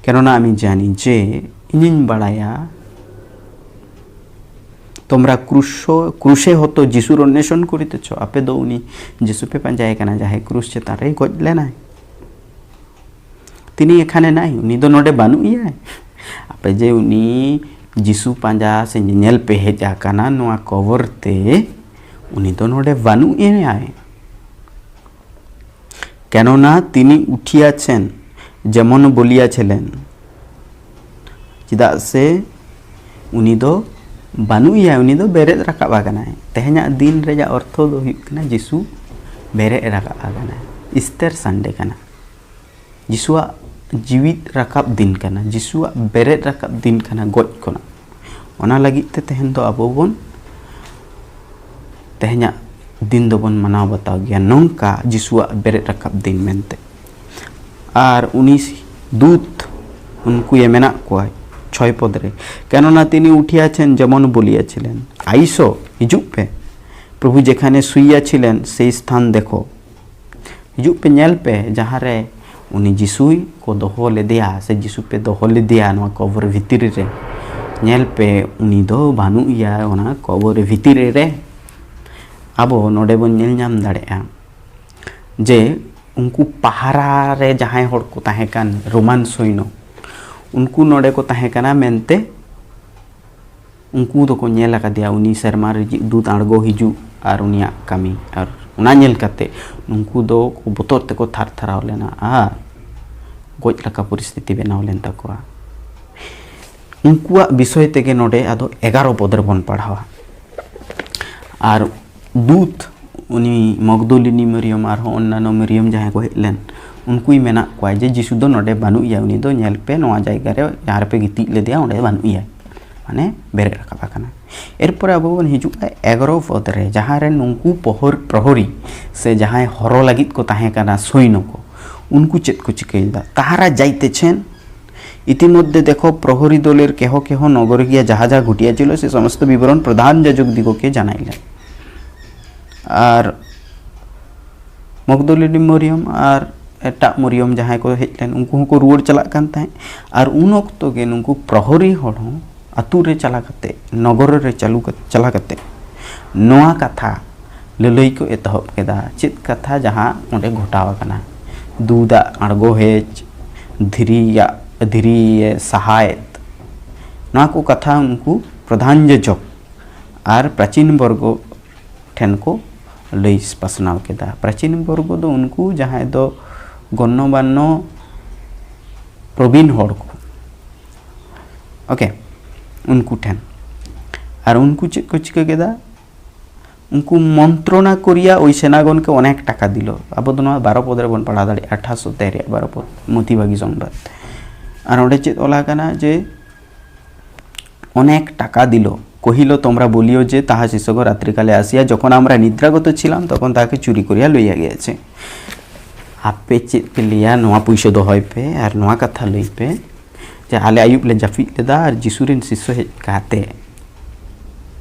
কেননা আমি জানি যে ᱤᱧᱤᱧ ᱵᱟᱲᱟᱭᱟ, তোমরা ক্রুশ ক্রুশে হত যিশুর অন্বেষণ করিতেছ, ᱟᱯᱮ ᱫᱚ ᱩᱱᱤ ᱡᱤᱥᱩ ᱯᱮ ᱯᱟᱸᱡᱟᱭᱮ ᱠᱟᱱᱟ, ᱡᱟᱦᱟᱸᱭ ᱠᱨᱩᱥ ᱪᱮᱛᱟᱱ ᱨᱮᱭ ᱜᱚᱡ ᱞᱮᱱᱟᱭ᱾ তিনি এখানে নাই, ᱩᱱᱤ ᱫᱚ ᱱᱚᱰᱮ ᱵᱟᱹᱱᱩᱜ ᱮᱭᱟᱭ᱾ ᱟᱯᱮ ᱡᱮ ᱩᱱᱤ ᱡᱤᱥᱩ ᱯᱟᱸᱡᱟ ᱥᱮ ᱧᱮᱧᱮᱞ ᱯᱮ ᱦᱮᱡ ᱟᱠᱟᱱᱟ ᱱᱚᱣᱟ ᱠᱚᱵᱚᱨ ᱛᱮ, ᱩᱱᱤ ᱫᱚ ᱱᱚᱰᱮ ᱵᱟᱹᱱᱩᱜ ᱮᱭᱟᱭ᱾ কেননা তিনি উঠিয়াছেন, যেমন বলিয়াছিলেন।" ᱪᱮᱫᱟᱜ ᱥᱮ ᱩᱱᱤ ᱫᱚ ᱵᱟᱹᱱᱩᱜ ᱮᱭᱟ, ᱩᱱᱤ ᱫᱚ ᱵᱮᱨᱮᱫ ᱨᱟᱠᱟᱵ ᱟᱠᱟᱱᱟᱭ᱾ ᱛᱮᱦᱮᱧᱟᱜ ᱫᱤᱱ ᱨᱮᱭᱟᱜ ᱚᱨᱛᱷᱚ ᱫᱚ ᱦᱩᱭᱩᱜ ᱠᱟᱱᱟ ᱡᱤᱥᱩ ᱵᱮᱨᱮᱫ ᱨᱟᱠᱟᱵ ᱟᱠᱟᱱᱟᱭ᱾ ᱤᱥᱴᱟᱨ ᱥᱟᱱᱰᱮ ᱠᱟᱱᱟ᱾ ᱡᱤᱥᱩᱣᱟᱜ ᱡᱤᱣᱤᱫ ᱨᱟᱠᱟᱵ ᱫᱤᱱ ᱠᱟᱱᱟ, ᱡᱤᱥᱩᱣᱟᱜ ᱵᱮᱨᱮᱫ ᱨᱟᱠᱟᱵ ᱫᱤᱱ ᱠᱟᱱᱟ ᱜᱚᱡ ᱠᱷᱚᱱᱟᱜ᱾ ᱚᱱᱟ ᱞᱟᱹᱜᱤᱫ ᱛᱮ ᱛᱮᱦᱮᱧ ᱫᱚ ᱟᱵᱚ ᱵᱚᱱ, ᱛᱮᱦᱮᱧᱟᱜ ᱫᱤᱱ ᱫᱚᱵᱚᱱ ᱢᱟᱱᱟᱣ ᱵᱟᱛᱟᱣ ᱜᱮᱭᱟ ᱱᱚᱝᱠᱟ ᱡᱤᱥᱩᱣᱟᱜ ᱵᱮᱨᱮᱫ ᱨᱟᱠᱟᱵ ᱫᱤᱱ ᱢᱮᱱᱛᱮ᱾ ᱟᱨ ᱩᱱᱤ ᱫᱩᱛ ᱩᱱᱠᱩᱭᱮ ᱢᱮᱱᱟᱜ ᱠᱚᱣᱟ, ᱪᱷᱚᱭ ᱯᱚᱫ ᱨᱮ, কেননা তিনি উঠিয়াছেন যেমন বলিয়াছিলেন। আইসো, ᱦᱤᱡᱩᱜ ᱯᱮ, প্রভু যেখানে শুইয়াছিলেন সেই স্থান দেখো। ᱦᱤᱡᱩᱜ ᱯᱮ, ᱧᱮᱞ ᱯᱮ, ᱡᱟᱦᱟᱸ ᱨᱮ ᱩᱱᱤ ᱡᱤᱥᱩᱭ ᱠᱚ ᱫᱚᱦᱚ ᱞᱮᱫᱮᱭᱟ ᱥᱮ ᱡᱤᱥᱩ ᱯᱮ ᱫᱚᱦᱚ ᱞᱮᱫᱮᱭᱟ ᱱᱚᱣᱟ ᱠᱚᱵᱚᱨ ᱵᱷᱤᱛᱨᱤ ᱨᱮ, ᱧᱮᱞ ᱯᱮ, ᱩᱱᱤ ᱫᱚ ᱵᱟᱹᱱᱩᱜ ᱮᱭᱟ ᱚᱱᱟ ᱠᱚᱵᱚᱨ ᱵᱷᱤᱛᱨᱤ ᱨᱮ᱾ ᱟᱵᱚ ᱱᱚᱰᱮ ᱵᱚᱱ ᱧᱮᱞ ᱧᱟᱢ ᱫᱟᱲᱮᱭᱟᱜᱼᱟ ᱡᱮ ᱩᱱᱠᱩ ᱯᱟᱦᱟᱨᱟ ᱨᱮ ᱡᱟᱦᱟᱸᱭ ᱦᱚᱲ ᱠᱚ ᱛᱟᱦᱮᱸ ᱠᱟᱱ, ᱨᱳᱢᱟᱱ ᱥᱚᱭᱱᱚ, ᱩᱱᱠᱩ ᱱᱚᱰᱮ ᱠᱚ ᱛᱟᱦᱮᱸ ᱠᱟᱱᱟ ᱢᱮᱱᱛᱮ ᱩᱱᱠᱩ ᱫᱚᱠᱚ ᱧᱮᱞ ᱟᱠᱟᱫᱮᱭᱟ, ᱩᱱᱤ ᱥᱮᱨᱢᱟ ᱨᱮ ᱫᱩᱛ ᱟᱬᱜᱚ ᱦᱤᱡᱩᱜ ᱟᱨ ᱩᱱᱤᱭᱟᱜ ᱠᱟᱹᱢᱤ᱾ ᱟᱨ ᱚᱱᱟ ᱧᱮᱞ ᱠᱟᱛᱮ ᱱᱩᱠᱩ ᱫᱚ ᱵᱚᱛᱚᱨ ᱛᱮᱠᱚ ᱛᱷᱟᱨ ᱛᱷᱟᱨᱟᱣ ᱞᱮᱱᱟ ᱟᱨ ᱜᱚᱡ ᱞᱮᱠᱟ ᱯᱚᱨᱤᱥᱛᱷᱤᱛᱤ ᱵᱮᱱᱟᱣ ᱞᱮᱱ ᱛᱟᱠᱚᱣᱟ᱾ ᱩᱱᱠᱩᱣᱟᱜ ᱵᱤᱥᱚᱭ ᱛᱮᱜᱮ ᱱᱚᱰᱮ ᱟᱫᱚ ᱮᱜᱟᱨᱚ ᱯᱚᱫ ᱨᱮᱵᱚᱱ ᱯᱟᱲᱦᱟᱣᱟ᱾ ᱟᱨ ᱫᱩᱛ, ᱩᱱᱤ ᱢᱚᱜᱽᱫᱚᱞᱤᱱᱤ ᱢᱟᱨᱤᱭᱚᱢ ᱟᱨᱦᱚᱸ ᱚᱱᱱᱟᱱᱚ ᱢᱟᱨᱤᱭᱚᱢ ᱡᱟᱦᱟᱸᱭ ᱠᱚ ᱦᱮᱡ ᱞᱮᱱ, ᱩᱱᱠᱩᱭ ᱢᱮᱱᱟᱜ ᱠᱚᱣᱟ ᱡᱮ ᱡᱤᱥᱩ ᱫᱚ ᱱᱚᱰᱮ ᱵᱟᱹᱱᱩᱜ ᱮᱭᱟ, ᱩᱱᱤ ᱫᱚ ᱧᱮᱞ ᱯᱮ, ᱱᱚᱣᱟ ᱡᱟᱭᱜᱟ ᱨᱮ ᱡᱟᱦᱟᱸ ᱨᱮᱯᱮ ᱜᱤᱛᱤᱡ ᱞᱮᱫᱮᱭᱟ ᱚᱸᱰᱮ ᱵᱟᱹᱱᱩᱜ ᱮᱭᱟ, ᱢᱟᱱᱮ ᱵᱮᱨᱮᱫ ᱨᱟᱠᱟᱵ ᱟᱠᱟᱱᱟ᱾ ᱮᱨᱯᱚᱨᱮ ᱟᱵᱚ ᱵᱚᱱ ᱦᱤᱡᱩᱜᱼᱟ ᱮᱜᱟᱨᱚ ᱯᱚᱫ ᱨᱮ, ᱡᱟᱦᱟᱸ ᱨᱮ ᱱᱩᱠᱩ ᱯᱚᱦᱚᱨ ᱯᱨᱚᱦᱚᱨᱤ ᱥᱮ ᱡᱟᱦᱟᱸᱭ ᱦᱚᱨᱚ ᱞᱟᱹᱜᱤᱫ ᱠᱚ ᱛᱟᱦᱮᱸ ᱠᱟᱱᱟ ᱥᱚᱭᱱᱚ ᱠᱚ, ᱩᱱᱠᱩ ᱪᱮᱫ ᱠᱚ ᱪᱤᱠᱟᱹᱭᱮᱫᱟ? তাহারা যাইতেছেন, ইতিমধ্যে দেখো প্রহরী দলের কেহ কেহ নগরে গিয়া যাহা যাহা ঘটিয়াছিল সে সমস্ত বিবরণ প্রধান যাজক দিগকে জানাইলেন। ᱟᱨ ᱢᱚᱜᱽᱫᱚᱞᱤᱱᱤ ᱢᱚᱨᱤᱭᱚᱢ ᱟᱨ ᱮᱴᱟᱜ ᱢᱚᱨᱤᱭᱚᱢ ᱡᱟᱦᱟᱸᱭ ᱠᱚ ᱦᱮᱡ ᱞᱮᱱ, ᱩᱱᱠᱩ ᱦᱚᱸᱠᱚ ᱨᱩᱣᱟᱹᱲ ᱪᱟᱞᱟᱜ ᱠᱟᱱ ᱛᱟᱦᱮᱸᱫ᱾ ᱟᱨ ᱩᱱ ᱚᱠᱛᱚ ᱜᱮ ᱱᱩᱠᱩ ᱯᱨᱚᱦᱚᱨᱤ ᱦᱚᱲ ᱦᱚᱸ ᱟᱛᱳ ᱨᱮ ᱪᱟᱞᱟᱣ ᱠᱟᱛᱮ, ᱱᱚᱜᱚᱨ ᱨᱮ ᱪᱟᱞᱩ ᱠᱟᱛᱮ, ᱪᱟᱞᱟᱣ ᱠᱟᱛᱮ ᱱᱚᱣᱟ ᱠᱟᱛᱷᱟ ᱞᱟᱹᱞᱟᱹᱭ ᱠᱚ ᱮᱛᱚᱦᱚᱵ ᱠᱮᱫᱟ᱾ ᱪᱮᱫ ᱠᱟᱛᱷᱟ ᱡᱟᱦᱟᱸ ᱚᱸᱰᱮ ᱜᱷᱚᱴᱟᱣ ᱟᱠᱟᱱᱟ? ᱫᱩ ᱫᱟᱜ ᱟᱬᱜᱚ ᱦᱮᱡ, ᱫᱷᱤᱨᱤᱭᱟᱜ, ᱫᱷᱤᱨᱤᱭᱮ ᱥᱟᱦᱟᱭᱮᱫ, ᱱᱚᱣᱟ ᱠᱚ ᱠᱟᱛᱷᱟ ᱩᱱᱠᱩ ᱯᱨᱚᱫᱷᱟᱱ ᱡᱚᱡᱚᱠ ᱟᱨ ᱯᱨᱟᱪᱤᱱ ᱵᱚᱨᱜᱚ ᱴᱷᱮᱱ ᱠᱚ ᱞᱟᱹᱭ ᱯᱟᱥᱱᱟᱣ ᱠᱮᱫᱟ᱾ ᱯᱨᱟᱪᱤᱱ ᱵᱚᱨᱜᱚ ᱫᱚ ᱩᱱᱠᱩ ᱡᱟᱦᱟᱸᱭ ᱫᱚ ᱜᱚᱱᱱᱚ ᱢᱟᱱᱱᱚ ᱯᱨᱚᱵᱤᱱ ᱦᱚᱲ ᱠᱚ, ᱳᱠᱮ, ᱩᱱᱠᱩ ᱴᱷᱮᱱ᱾ ᱟᱨ ᱩᱱᱠᱩ ᱪᱮᱫ ᱠᱚ ᱪᱤᱠᱟᱹ ᱠᱮᱫᱟ? ᱩᱱᱠᱩ ᱢᱚᱱᱛᱨᱚᱱᱟ ᱠᱚ ᱨᱮᱭᱟᱜ ᱳᱭ ᱥᱮᱱᱟᱜᱚᱱ ᱠᱚ ᱚᱱᱮᱠ ᱴᱟᱠᱟ ᱫᱤᱞᱚ᱾ ᱟᱵᱚ ᱫᱚ ᱱᱚᱣᱟ ᱵᱟᱨᱚ ᱯᱚᱫ ᱨᱮᱵᱚᱱ ᱯᱟᱲᱦᱟᱣ ᱫᱟᱲᱮᱭᱟᱜᱼᱟ, ᱟᱴᱷᱟᱥᱚ ᱛᱮᱭᱟᱨ ᱨᱮᱭᱟᱜ ᱵᱟᱨᱚ ᱯᱚᱫ, ᱢᱚᱛᱤᱵᱷᱟᱜᱤ ᱥᱚᱝᱵᱟᱫ᱾ ᱟᱨ ᱚᱸᱰᱮ ᱪᱮᱫ ᱚᱞ ᱟᱠᱟᱱᱟ ᱡᱮ ᱚᱱᱮᱠ ᱴᱟᱠᱟ ᱫᱤᱞᱚ, কহিল, তোমরা বলিও যে তাহা শিষ্যগণ রাত্রিকালে আসিয়া যখন আমরা নিদ্রাগত ছিলাম তখন তাহাকে চুরি করিয়া লইয়া গিয়াছে। ᱟᱯᱮ ᱪᱮᱫ ᱯᱮ ᱞᱟᱹᱭᱟ, ᱱᱚᱣᱟ ᱯᱩᱭᱥᱟᱹ ᱫᱚᱦᱚᱭ ᱯᱮ ᱟᱨ ᱱᱚᱣᱟ ᱠᱟᱛᱷᱟ ᱞᱟᱹᱭ ᱯᱮ ᱡᱮ ᱟᱞᱮ ᱟᱹᱭᱩᱵ ᱞᱮ ᱡᱟᱹᱯᱤᱫ ᱞᱮᱫᱟ ᱟᱨ ᱡᱤᱥᱩ ᱨᱮᱱ ᱥᱤᱥᱥᱚ ᱦᱮᱡ ᱠᱟᱛᱮ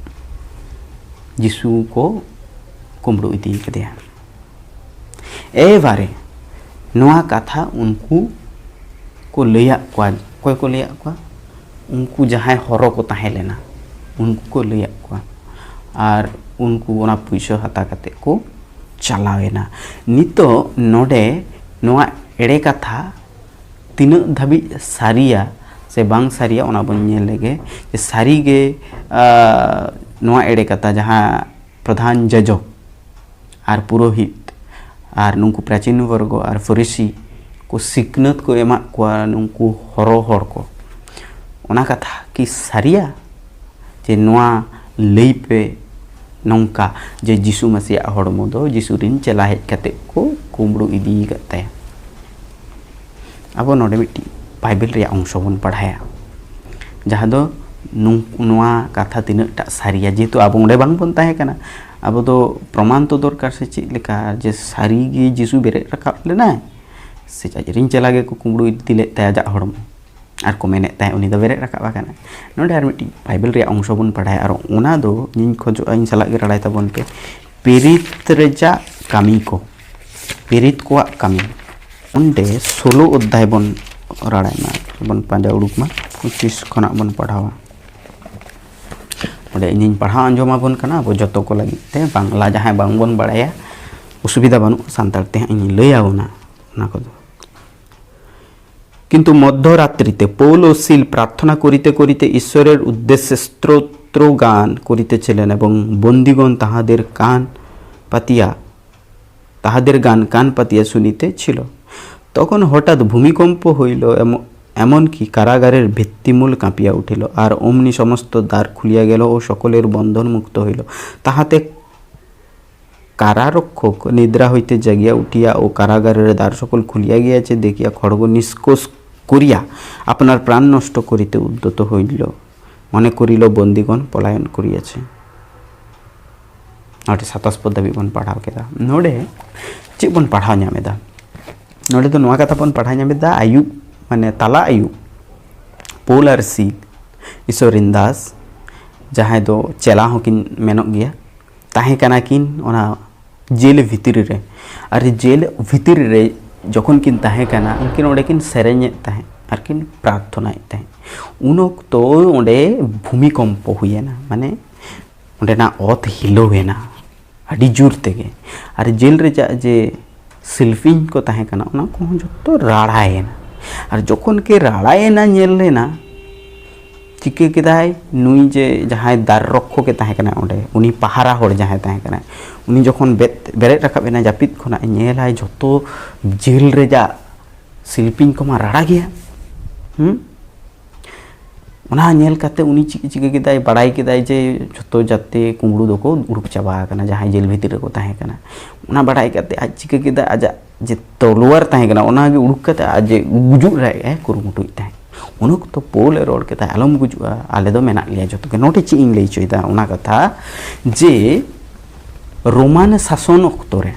ᱡᱤᱥᱩ ᱠᱚ ᱠᱩᱢᱵᱽᱲᱩ ᱤᱫᱤ ᱠᱟᱫᱮᱭᱟ᱾ ᱮᱵᱟᱨᱮ ᱱᱚᱣᱟ ᱠᱟᱛᱷᱟ ᱩᱱᱠᱩ ᱠᱚ ᱞᱟᱹᱭᱟᱫ ᱠᱚᱣᱟ᱾ ᱚᱠᱚᱭ ᱠᱚ ᱞᱟᱹᱭᱟᱫ ᱠᱚᱣᱟ? ᱩᱱᱠᱩ ᱡᱟᱦᱟᱸᱭ ᱦᱚᱨᱚ ᱠᱚ ᱛᱟᱦᱮᱸ ᱞᱮᱱᱟ, ᱩᱱᱠᱩ ᱠᱚ ᱞᱟᱹᱭᱟᱫ ᱠᱚᱣᱟ᱾ ᱟᱨ ᱩᱱᱠᱩ ᱚᱱᱟ ᱯᱩᱭᱥᱟᱹ ᱦᱟᱛᱟᱣ ᱠᱟᱛᱮ ᱠᱚ ᱪᱟᱞᱟᱣ ᱮᱱᱟ᱾ ᱱᱤᱛᱚᱜ ᱱᱚᱰᱮ ᱱᱚᱣᱟ ᱮᱲᱮ ᱠᱟᱛᱷᱟ ᱛᱤᱱᱟᱹᱜ ᱫᱷᱟᱹᱵᱤᱡ ᱥᱟᱹᱨᱤᱭᱟ ᱥᱮ ᱵᱟᱝ ᱥᱟᱹᱨᱤᱭᱟ, ᱚᱱᱟ ᱵᱚᱱ ᱧᱮᱞ ᱞᱮᱜᱮ᱾ ᱡᱮ ᱥᱟᱹᱨᱤᱜᱮ, ᱟᱸ, ᱱᱚᱣᱟ ᱮᱲᱮ ᱠᱟᱛᱷᱟ ᱡᱟᱦᱟᱸ ᱯᱨᱚᱫᱷᱟᱱ ᱡᱟᱡᱚᱠ ᱟᱨ ᱯᱩᱨᱳᱦᱤᱛ ᱟᱨ ᱱᱩᱠᱩ ᱯᱨᱟᱪᱤᱱ ᱵᱚᱨᱜᱚ ᱟᱨ ᱯᱷᱚᱨᱤᱥᱤ ᱠᱚ ᱥᱤᱠᱷᱱᱟᱹᱛ ᱠᱚ ᱮᱢᱟᱜ ᱠᱚᱣᱟ ᱱᱩᱠᱩ ᱦᱚᱨᱚ ᱦᱚᱲ ᱠᱚ, ᱚᱱᱟ ᱠᱟᱛᱷᱟ ᱠᱤ ᱥᱟᱹᱨᱤᱭᱟ? ᱡᱮ ᱱᱚᱣᱟ ᱞᱟᱹᱭ ᱯᱮ, ᱱᱚᱝᱠᱟ ᱡᱮ ᱡᱤᱥᱩ ᱢᱟᱹᱥᱤᱭᱟᱜ ᱦᱚᱲᱢᱚ ᱫᱚ ᱡᱤᱥᱩ ᱨᱤᱱ ᱪᱮᱞᱟ ᱦᱮᱡ ᱠᱟᱛᱮ ᱠᱚ ᱠᱩᱢᱵᱽᱲᱩ ᱤᱫᱤ ᱟᱠᱟᱫ ᱛᱟᱭᱟ᱾ ᱟᱵᱚ ᱱᱚᱰᱮ ᱢᱤᱫᱴᱤᱡ ᱵᱟᱭᱵᱮᱞ ᱨᱮᱭᱟᱜ ᱚᱝᱥᱚ ᱵᱚᱱ ᱯᱟᱲᱦᱟᱭᱟ, ᱡᱟᱦᱟᱸ ᱫᱚ ᱱᱩᱝ- ᱱᱚᱣᱟ ᱠᱟᱛᱷᱟ ᱛᱤᱱᱟᱹᱜ ᱴᱟᱜ ᱥᱟᱹᱨᱤᱭᱟ, ᱡᱮᱦᱮᱛᱩ ᱟᱵᱚ ᱚᱸᱰᱮ ᱵᱟᱝ ᱵᱚᱱ ᱛᱟᱦᱮᱸ ᱠᱟᱱᱟ᱾ ᱟᱵᱚ ᱫᱚ ᱯᱨᱚᱢᱟᱱ ᱛᱚ ᱫᱚᱨᱠᱟᱨ ᱥᱮ ᱪᱮᱫ ᱞᱮᱠᱟ ᱡᱮ ᱥᱟᱹᱨᱤ ᱜᱮ ᱡᱤᱥᱩ ᱵᱮᱨᱮᱫ ᱨᱟᱠᱟᱵ ᱞᱮᱱᱟᱭ ᱥᱮ ᱟᱡ ᱨᱤᱱ ᱪᱮᱞᱟ ᱜᱮᱠᱚ ᱠᱩᱢᱵᱽᱲᱩ ᱤᱫᱤ ᱞᱮᱫ ᱛᱟᱭᱟ ᱟᱡᱟᱜ ᱦᱚᱲᱢᱚ ᱟᱨ ᱠᱚ ᱢᱮᱱᱮᱫ ᱛᱟᱦᱮᱸ ᱩᱱᱤ ᱫᱚ ᱵᱮᱨᱮᱫ ᱨᱟᱠᱟᱵ ᱟᱠᱟᱱᱟᱭ᱾ ᱱᱚᱰᱮ ᱟᱨ ᱢᱤᱫᱴᱤᱡ ᱵᱟᱭᱵᱮᱞ ᱨᱮᱭᱟᱜ ᱚᱝᱥᱚ ᱵᱚᱱ ᱯᱟᱲᱦᱟᱭᱟ, ᱟᱨ ᱚᱱᱟ ᱫᱚ ᱤᱧ ᱠᱷᱚᱡᱚᱜᱼᱟ ᱤᱧ ᱥᱟᱞᱟᱜ ᱜᱮ ᱨᱟᱲᱟᱭ ᱛᱟᱵᱚᱱ ᱯᱮ᱾ ᱯᱤᱨᱤᱛ ᱨᱮᱭᱟᱜ ᱠᱟᱹᱢᱤ ᱠᱚ, ᱯᱤᱨᱤᱛ ᱠᱚᱣᱟᱜ ᱠᱟᱹᱢᱤ᱾ ᱚᱸᱰᱮ ᱥᱳᱞᱳ ᱚᱫᱽᱫᱷᱟᱭ ᱵᱚᱱ ᱨᱟᱲᱟᱭ ᱢᱟ, ᱵᱚᱱ ᱯᱟᱸᱡᱟ ᱩᱰᱩᱠ ᱢᱟ, ᱯᱚᱸᱪᱤᱥ ᱠᱷᱚᱱᱟᱜ ᱵᱚᱱ ᱯᱟᱲᱦᱟᱣᱟ᱾ ᱚᱸᱰᱮ ᱤᱧᱤᱧ ᱯᱟᱲᱦᱟᱣ ᱟᱸᱡᱚᱢ ᱟᱵᱚᱱ ᱠᱟᱱᱟ, ᱟᱵᱚ ᱡᱚᱛᱚ ᱠᱚ ᱞᱟᱹᱜᱤᱫ ᱛᱮ᱾ ᱵᱟᱝᱞᱟ ᱡᱟᱦᱟᱸᱭ ᱵᱟᱝ ᱵᱚᱱ ᱵᱟᱲᱟᱭᱟ, ᱚᱥᱩᱵᱤᱫᱷᱟ ᱵᱟᱹᱱᱩᱜᱼᱟ, ᱥᱟᱱᱛᱟᱲ ᱛᱮ ᱦᱟᱸᱜ ᱤᱧ ᱞᱟᱹᱭ ᱟᱵᱚᱱᱟ ᱚᱱᱟ ᱠᱚᱫᱚ। কিন্তু মধ্যরাত্রিতে পৌল ও সিল প্রার্থনা করিতে করিতে ঈশ্বরের উদ্দেশ্যে স্তোত্রগান করিতেছিলেন এবং বন্দীগণ তাহাদের কান পাতিয়া তাহাদের গান কান পাতিয়া শুনিতেছিল। তখন হঠাৎ ভূমিকম্প হইল, এম- এমনকি কারাগারের ভিত্তিমূল কাঁপিয়া উঠিল, আর অমনি সমস্ত দ্বার খুলিয়া গেল ও সকলের বন্ধন মুক্ত হইল। তাহাতে কারারক্ষক নিদ্রা হইতে জাগিয়া উঠিয়া ও কারাগারের দ্বার সকল খুলিয়া গিয়াছে দেখিয়া খড়গ নিষ্কোষ করিয়া আপনার প্রাণ নষ্ট করিতে উদ্যত হইল, মনে করিল বন্দীগণ পলায়ন করিয়াছে। ᱱᱚᱰᱮ ᱥᱟᱛᱟᱥ ᱯᱚᱫ ᱫᱷᱟᱹᱵᱤᱡ ᱵᱚᱱ ᱯᱟᱲᱦᱟᱣ ᱠᱮᱫᱟ᱾ ᱱᱚᱰᱮ ᱪᱮᱫ ᱵᱚᱱ ᱯᱟᱲᱦᱟᱣ ᱧᱟᱢ ᱮᱫᱟ? ᱱᱚᱰᱮ ᱫᱚ ᱱᱚᱣᱟ ᱠᱟᱛᱷᱟ ᱵᱚᱱ ᱯᱟᱲᱦᱟᱣ ᱧᱟᱢ ᱮᱫᱟ, ᱟᱹᱭᱩᱵ, ᱢᱟᱱᱮ ᱛᱟᱞᱟ ᱟᱹᱭᱩᱵ, ᱯᱳᱞ ᱟᱨ ᱥᱤᱞ, ᱤᱥᱚᱨᱤᱱ ᱫᱟᱥ, ᱡᱟᱦᱟᱸᱭ ᱫᱚ ᱪᱮᱞᱟ ᱦᱚᱸᱠᱤᱱ ᱢᱮᱱᱚᱜ ᱜᱮᱭᱟ, ᱛᱟᱦᱮᱸ ᱠᱟᱱᱟ ᱠᱤᱱ ᱚᱱᱟ ᱡᱮᱞ ᱵᱷᱤᱛᱨᱤ ᱨᱮ᱾ ᱟᱨ ᱡᱮᱞ ᱵᱷᱤᱛᱨᱤ ᱨᱮ ᱡᱚᱠᱷᱚᱱ ᱠᱤᱱ ᱛᱟᱦᱮᱸ ᱠᱟᱱᱟ, ᱩᱱᱠᱤᱱ ᱚᱸᱰᱮ ᱠᱤᱱ ᱥᱮᱨᱮᱧᱮᱫ ᱛᱟᱦᱮᱸᱫ ᱟᱨ ᱠᱤᱱ ᱯᱨᱟᱨᱛᱷᱚᱱᱟᱭᱮᱫ ᱛᱟᱦᱮᱸᱫ᱾ ᱩᱱ ᱚᱠᱛᱚ ᱚᱸᱰᱮ ᱵᱷᱩᱢᱤᱠᱚᱢᱯᱚ ᱦᱩᱭᱮᱱᱟ, ᱢᱟᱱᱮ ᱚᱸᱰᱮᱱᱟᱜ ᱚᱛ ᱦᱤᱞᱟᱹᱣ ᱮᱱᱟ ᱟᱹᱰᱤ ᱡᱳᱨ ᱛᱮᱜᱮ᱾ ᱟᱨ ᱡᱮᱞ ᱨᱮᱭᱟᱜ ᱡᱮ ᱥᱤᱞᱯᱤᱧ ᱠᱚ ᱛᱟᱦᱮᱸ ᱠᱟᱱᱟ, ᱚᱱᱟ ᱠᱚᱦᱚᱸ ᱡᱚᱛᱚ ᱨᱟᱲᱟᱭᱮᱱᱟ᱾ ᱟᱨ ᱡᱚᱠᱷᱚᱱ ᱜᱮ ᱨᱟᱲᱟᱭᱮᱱᱟ, ᱧᱮᱞ ᱞᱮᱱᱟ, ᱪᱤᱠᱟᱹ ᱠᱮᱫᱟᱭ, ᱱᱩᱭ ᱡᱮ ᱡᱟᱦᱟᱸᱭ ᱫᱟᱨ ᱨᱚᱠᱠᱷᱚᱠ ᱮ ᱛᱟᱦᱮᱸ ᱠᱟᱱᱟ ᱚᱸᱰᱮ, ᱩᱱᱤ ᱯᱟᱦᱟᱨᱟ ᱦᱚᱲ ᱡᱟᱦᱟᱸᱭ ᱛᱟᱦᱮᱸ ᱠᱟᱱᱟᱭ, ᱩᱱᱤ ᱡᱚᱠᱷᱚᱱ ᱵᱮᱫ- ᱵᱮᱨᱮᱫ ᱨᱟᱠᱟᱵ ᱮᱱᱟ ᱡᱟᱹᱯᱤᱫ ᱠᱷᱚᱱᱟᱜ, ᱧᱮᱞᱟᱭ ᱡᱚᱛᱚ ᱡᱮᱞ ᱨᱮᱭᱟᱜ ᱥᱤᱞᱯᱤᱧ ᱠᱚᱢᱟ ᱨᱟᱲᱟ ᱜᱮᱭᱟ᱾ ᱦᱩᱸ? ᱚᱱᱟ ᱧᱮᱞ ᱠᱟᱛᱮ ᱩᱱᱤ ᱪᱤ- ᱪᱤᱠᱟᱹ ᱠᱮᱫᱟᱭ, ᱵᱟᱲᱟᱭ ᱠᱮᱫᱟᱭ ᱡᱮ ᱡᱷᱚᱛᱚ ᱡᱟᱛᱮ ᱠᱩᱢᱵᱽᱲᱩ ᱫᱚᱠᱚ ᱩᱰᱩᱠ ᱪᱟᱵᱟ ᱟᱠᱟᱱᱟ, ᱡᱟᱦᱟᱸᱭ ᱡᱮᱞ ᱵᱷᱤᱛᱤᱨ ᱨᱮᱠᱚ ᱛᱟᱦᱮᱸ ᱠᱟᱱᱟ᱾ ᱚᱱᱟ ᱵᱟᱲᱟᱭ ᱠᱟᱛᱮ ᱟᱡ ᱪᱤᱠᱟᱹ ᱠᱮᱫᱟ, ᱟᱡᱟᱜ ᱡᱮ ᱛᱚᱞᱣᱟᱨ ᱛᱟᱦᱮᱸ ᱠᱟᱱᱟ, ᱚᱱᱟᱜᱮ ᱩᱰᱩᱠ ᱠᱟᱛᱮ ᱟᱡ ᱡᱮ ᱜᱩᱡᱩᱜ ᱨᱮᱭᱟᱜ ᱮ ᱠᱩᱨᱩᱢᱩᱴᱩᱭᱮᱫ ᱛᱟᱦᱮᱸᱫ᱾ ᱩᱱ ᱚᱠᱛᱚ ᱯᱳᱞ ᱮ ᱨᱚᱲ ᱠᱮᱫᱟ, "ᱟᱞᱚᱢ ᱜᱩᱡᱩᱜᱼᱟ, ᱟᱞᱮ ᱫᱚ ᱢᱮᱱᱟᱜ ᱞᱮᱭᱟ ᱡᱷᱚᱛᱚ ᱜᱮ᱾" ᱱᱚᱰᱮ ᱪᱮᱫ ᱤᱧ ᱞᱟᱹᱭ ᱦᱚᱪᱚᱭᱮᱫᱟ, ᱚᱱᱟ ᱠᱟᱛᱷᱟ ᱡᱮ ᱨᱳᱢᱟᱱ ᱥᱟᱥᱚᱱ ᱚᱠᱛᱚ ᱨᱮ,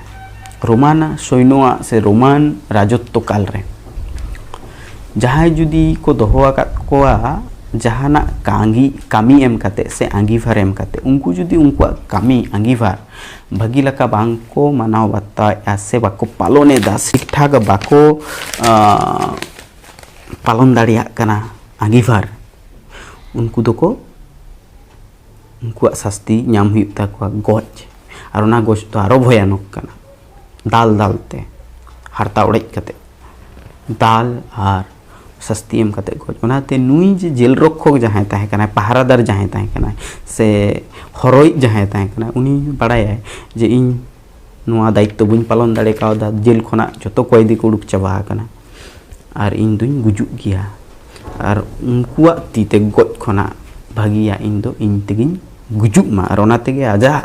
ᱨᱳᱢᱟᱱ ᱥᱚᱭᱱᱚᱣᱟᱜ ᱥᱮ ᱨᱳᱢᱟᱱ ᱨᱟᱡᱚᱛᱛᱚ ᱠᱟᱞ ᱨᱮ ᱡᱟᱦᱟᱸᱭ ᱡᱩᱫᱤ ᱠᱚ ᱫᱚᱦᱚ ᱟᱠᱟᱫ ᱠᱚᱣᱟ ᱡᱟᱦᱟᱱᱟᱜ ᱠᱟᱹᱢᱤ, ᱠᱟᱹᱢᱤ ᱮᱢ ᱠᱟᱛᱮ ᱥᱮ ᱟᱸᱜᱤᱵᱷᱟᱨ ᱮᱢ ᱠᱟᱛᱮ, ᱩᱱᱠᱩ ᱡᱩᱫᱤ ᱩᱱᱠᱩᱣᱟᱜ ᱠᱟᱹᱢᱤ ᱟᱸᱜᱤᱵᱷᱟᱨ ᱵᱷᱟᱹᱜᱤ ᱞᱮᱠᱟ ᱵᱟᱝ ᱠᱚ ᱢᱟᱱᱟᱣ ᱵᱟᱛᱟᱣᱮᱫᱼᱟ ᱥᱮ ᱵᱟᱠᱚ ᱯᱟᱞᱚᱱᱮᱫᱟ, ᱴᱷᱤᱠ ᱴᱷᱟᱠ ᱵᱟᱠᱚ, ᱟᱸ, ᱯᱟᱞᱚᱱ ᱫᱟᱲᱮᱭᱟᱜ ᱠᱟᱱᱟ ᱟᱸᱜᱤᱵᱷᱟᱨ, ᱩᱱᱠᱩ ᱫᱚᱠᱚ, ᱩᱱᱠᱩᱣᱟᱜ ᱥᱟᱥᱛᱤ ᱧᱟᱢ ᱦᱩᱭᱩᱜ ᱛᱟᱠᱚᱣᱟ ᱜᱚᱡ᱾ ᱟᱨ ᱚᱱᱟ ᱜᱚᱡ ᱫᱚ ᱟᱨᱚ ᱵᱷᱚᱭᱟᱱᱚᱠ ᱠᱟᱱᱟ, ᱫᱟᱞ ᱫᱟᱞ ᱛᱮ, ᱦᱟᱨᱛᱟ ᱚᱲᱮᱡ ᱠᱟᱛᱮ ᱫᱟᱞ ᱟᱨ ᱥᱟᱥᱛᱤ ᱮᱢ ᱠᱟᱛᱮ ᱜᱚᱡ᱾ ᱚᱱᱟᱛᱮ ᱱᱩᱭ ᱡᱮ ᱡᱮᱞ ᱨᱚᱠᱠᱷᱚᱠ ᱡᱟᱦᱟᱸᱭ ᱛᱟᱦᱮᱸ ᱠᱟᱱᱟᱭ, ᱯᱟᱦᱟᱨᱟᱫᱟᱨ ᱡᱟᱦᱟᱸᱭ ᱛᱟᱦᱮᱸ ᱠᱟᱱᱟᱭ, ᱥᱮ ᱦᱚᱨᱚᱭᱤᱡ ᱡᱟᱦᱟᱸᱭ ᱛᱟᱦᱮᱸ ᱠᱟᱱᱟᱭ, ᱩᱱᱤ ᱵᱟᱲᱟᱭᱟᱭ ᱡᱮ ᱤᱧ ᱱᱚᱣᱟ ᱫᱟᱭᱤᱛᱛᱚ ᱵᱟᱹᱧ ᱯᱟᱞᱚᱱ ᱫᱟᱲᱮ ᱠᱟᱣᱫᱟ, ᱡᱮᱞ ᱠᱷᱚᱱᱟᱜ ᱡᱚᱛᱚ ᱠᱚᱭᱫᱤ ᱠᱚ ᱩᱰᱩᱠ ᱪᱟᱵᱟ ᱟᱠᱟᱱᱟ, ᱟᱨ ᱤᱧ ᱫᱩᱧ ᱜᱩᱡᱩᱜ ᱜᱮᱭᱟ, ᱟᱨ ᱩᱱᱠᱩᱣᱟᱜ ᱛᱤ ᱛᱮ ᱜᱚᱡ ᱠᱷᱚᱱᱟᱜ ᱵᱷᱟᱹᱜᱤᱭᱟ ᱤᱧ ᱫᱚ ᱤᱧ ᱛᱮᱜᱤᱧ ᱜᱩᱡᱩᱜ ᱢᱟ᱾ ᱟᱨ ᱚᱱᱟ ᱛᱮᱜᱮ ᱟᱡᱟᱜ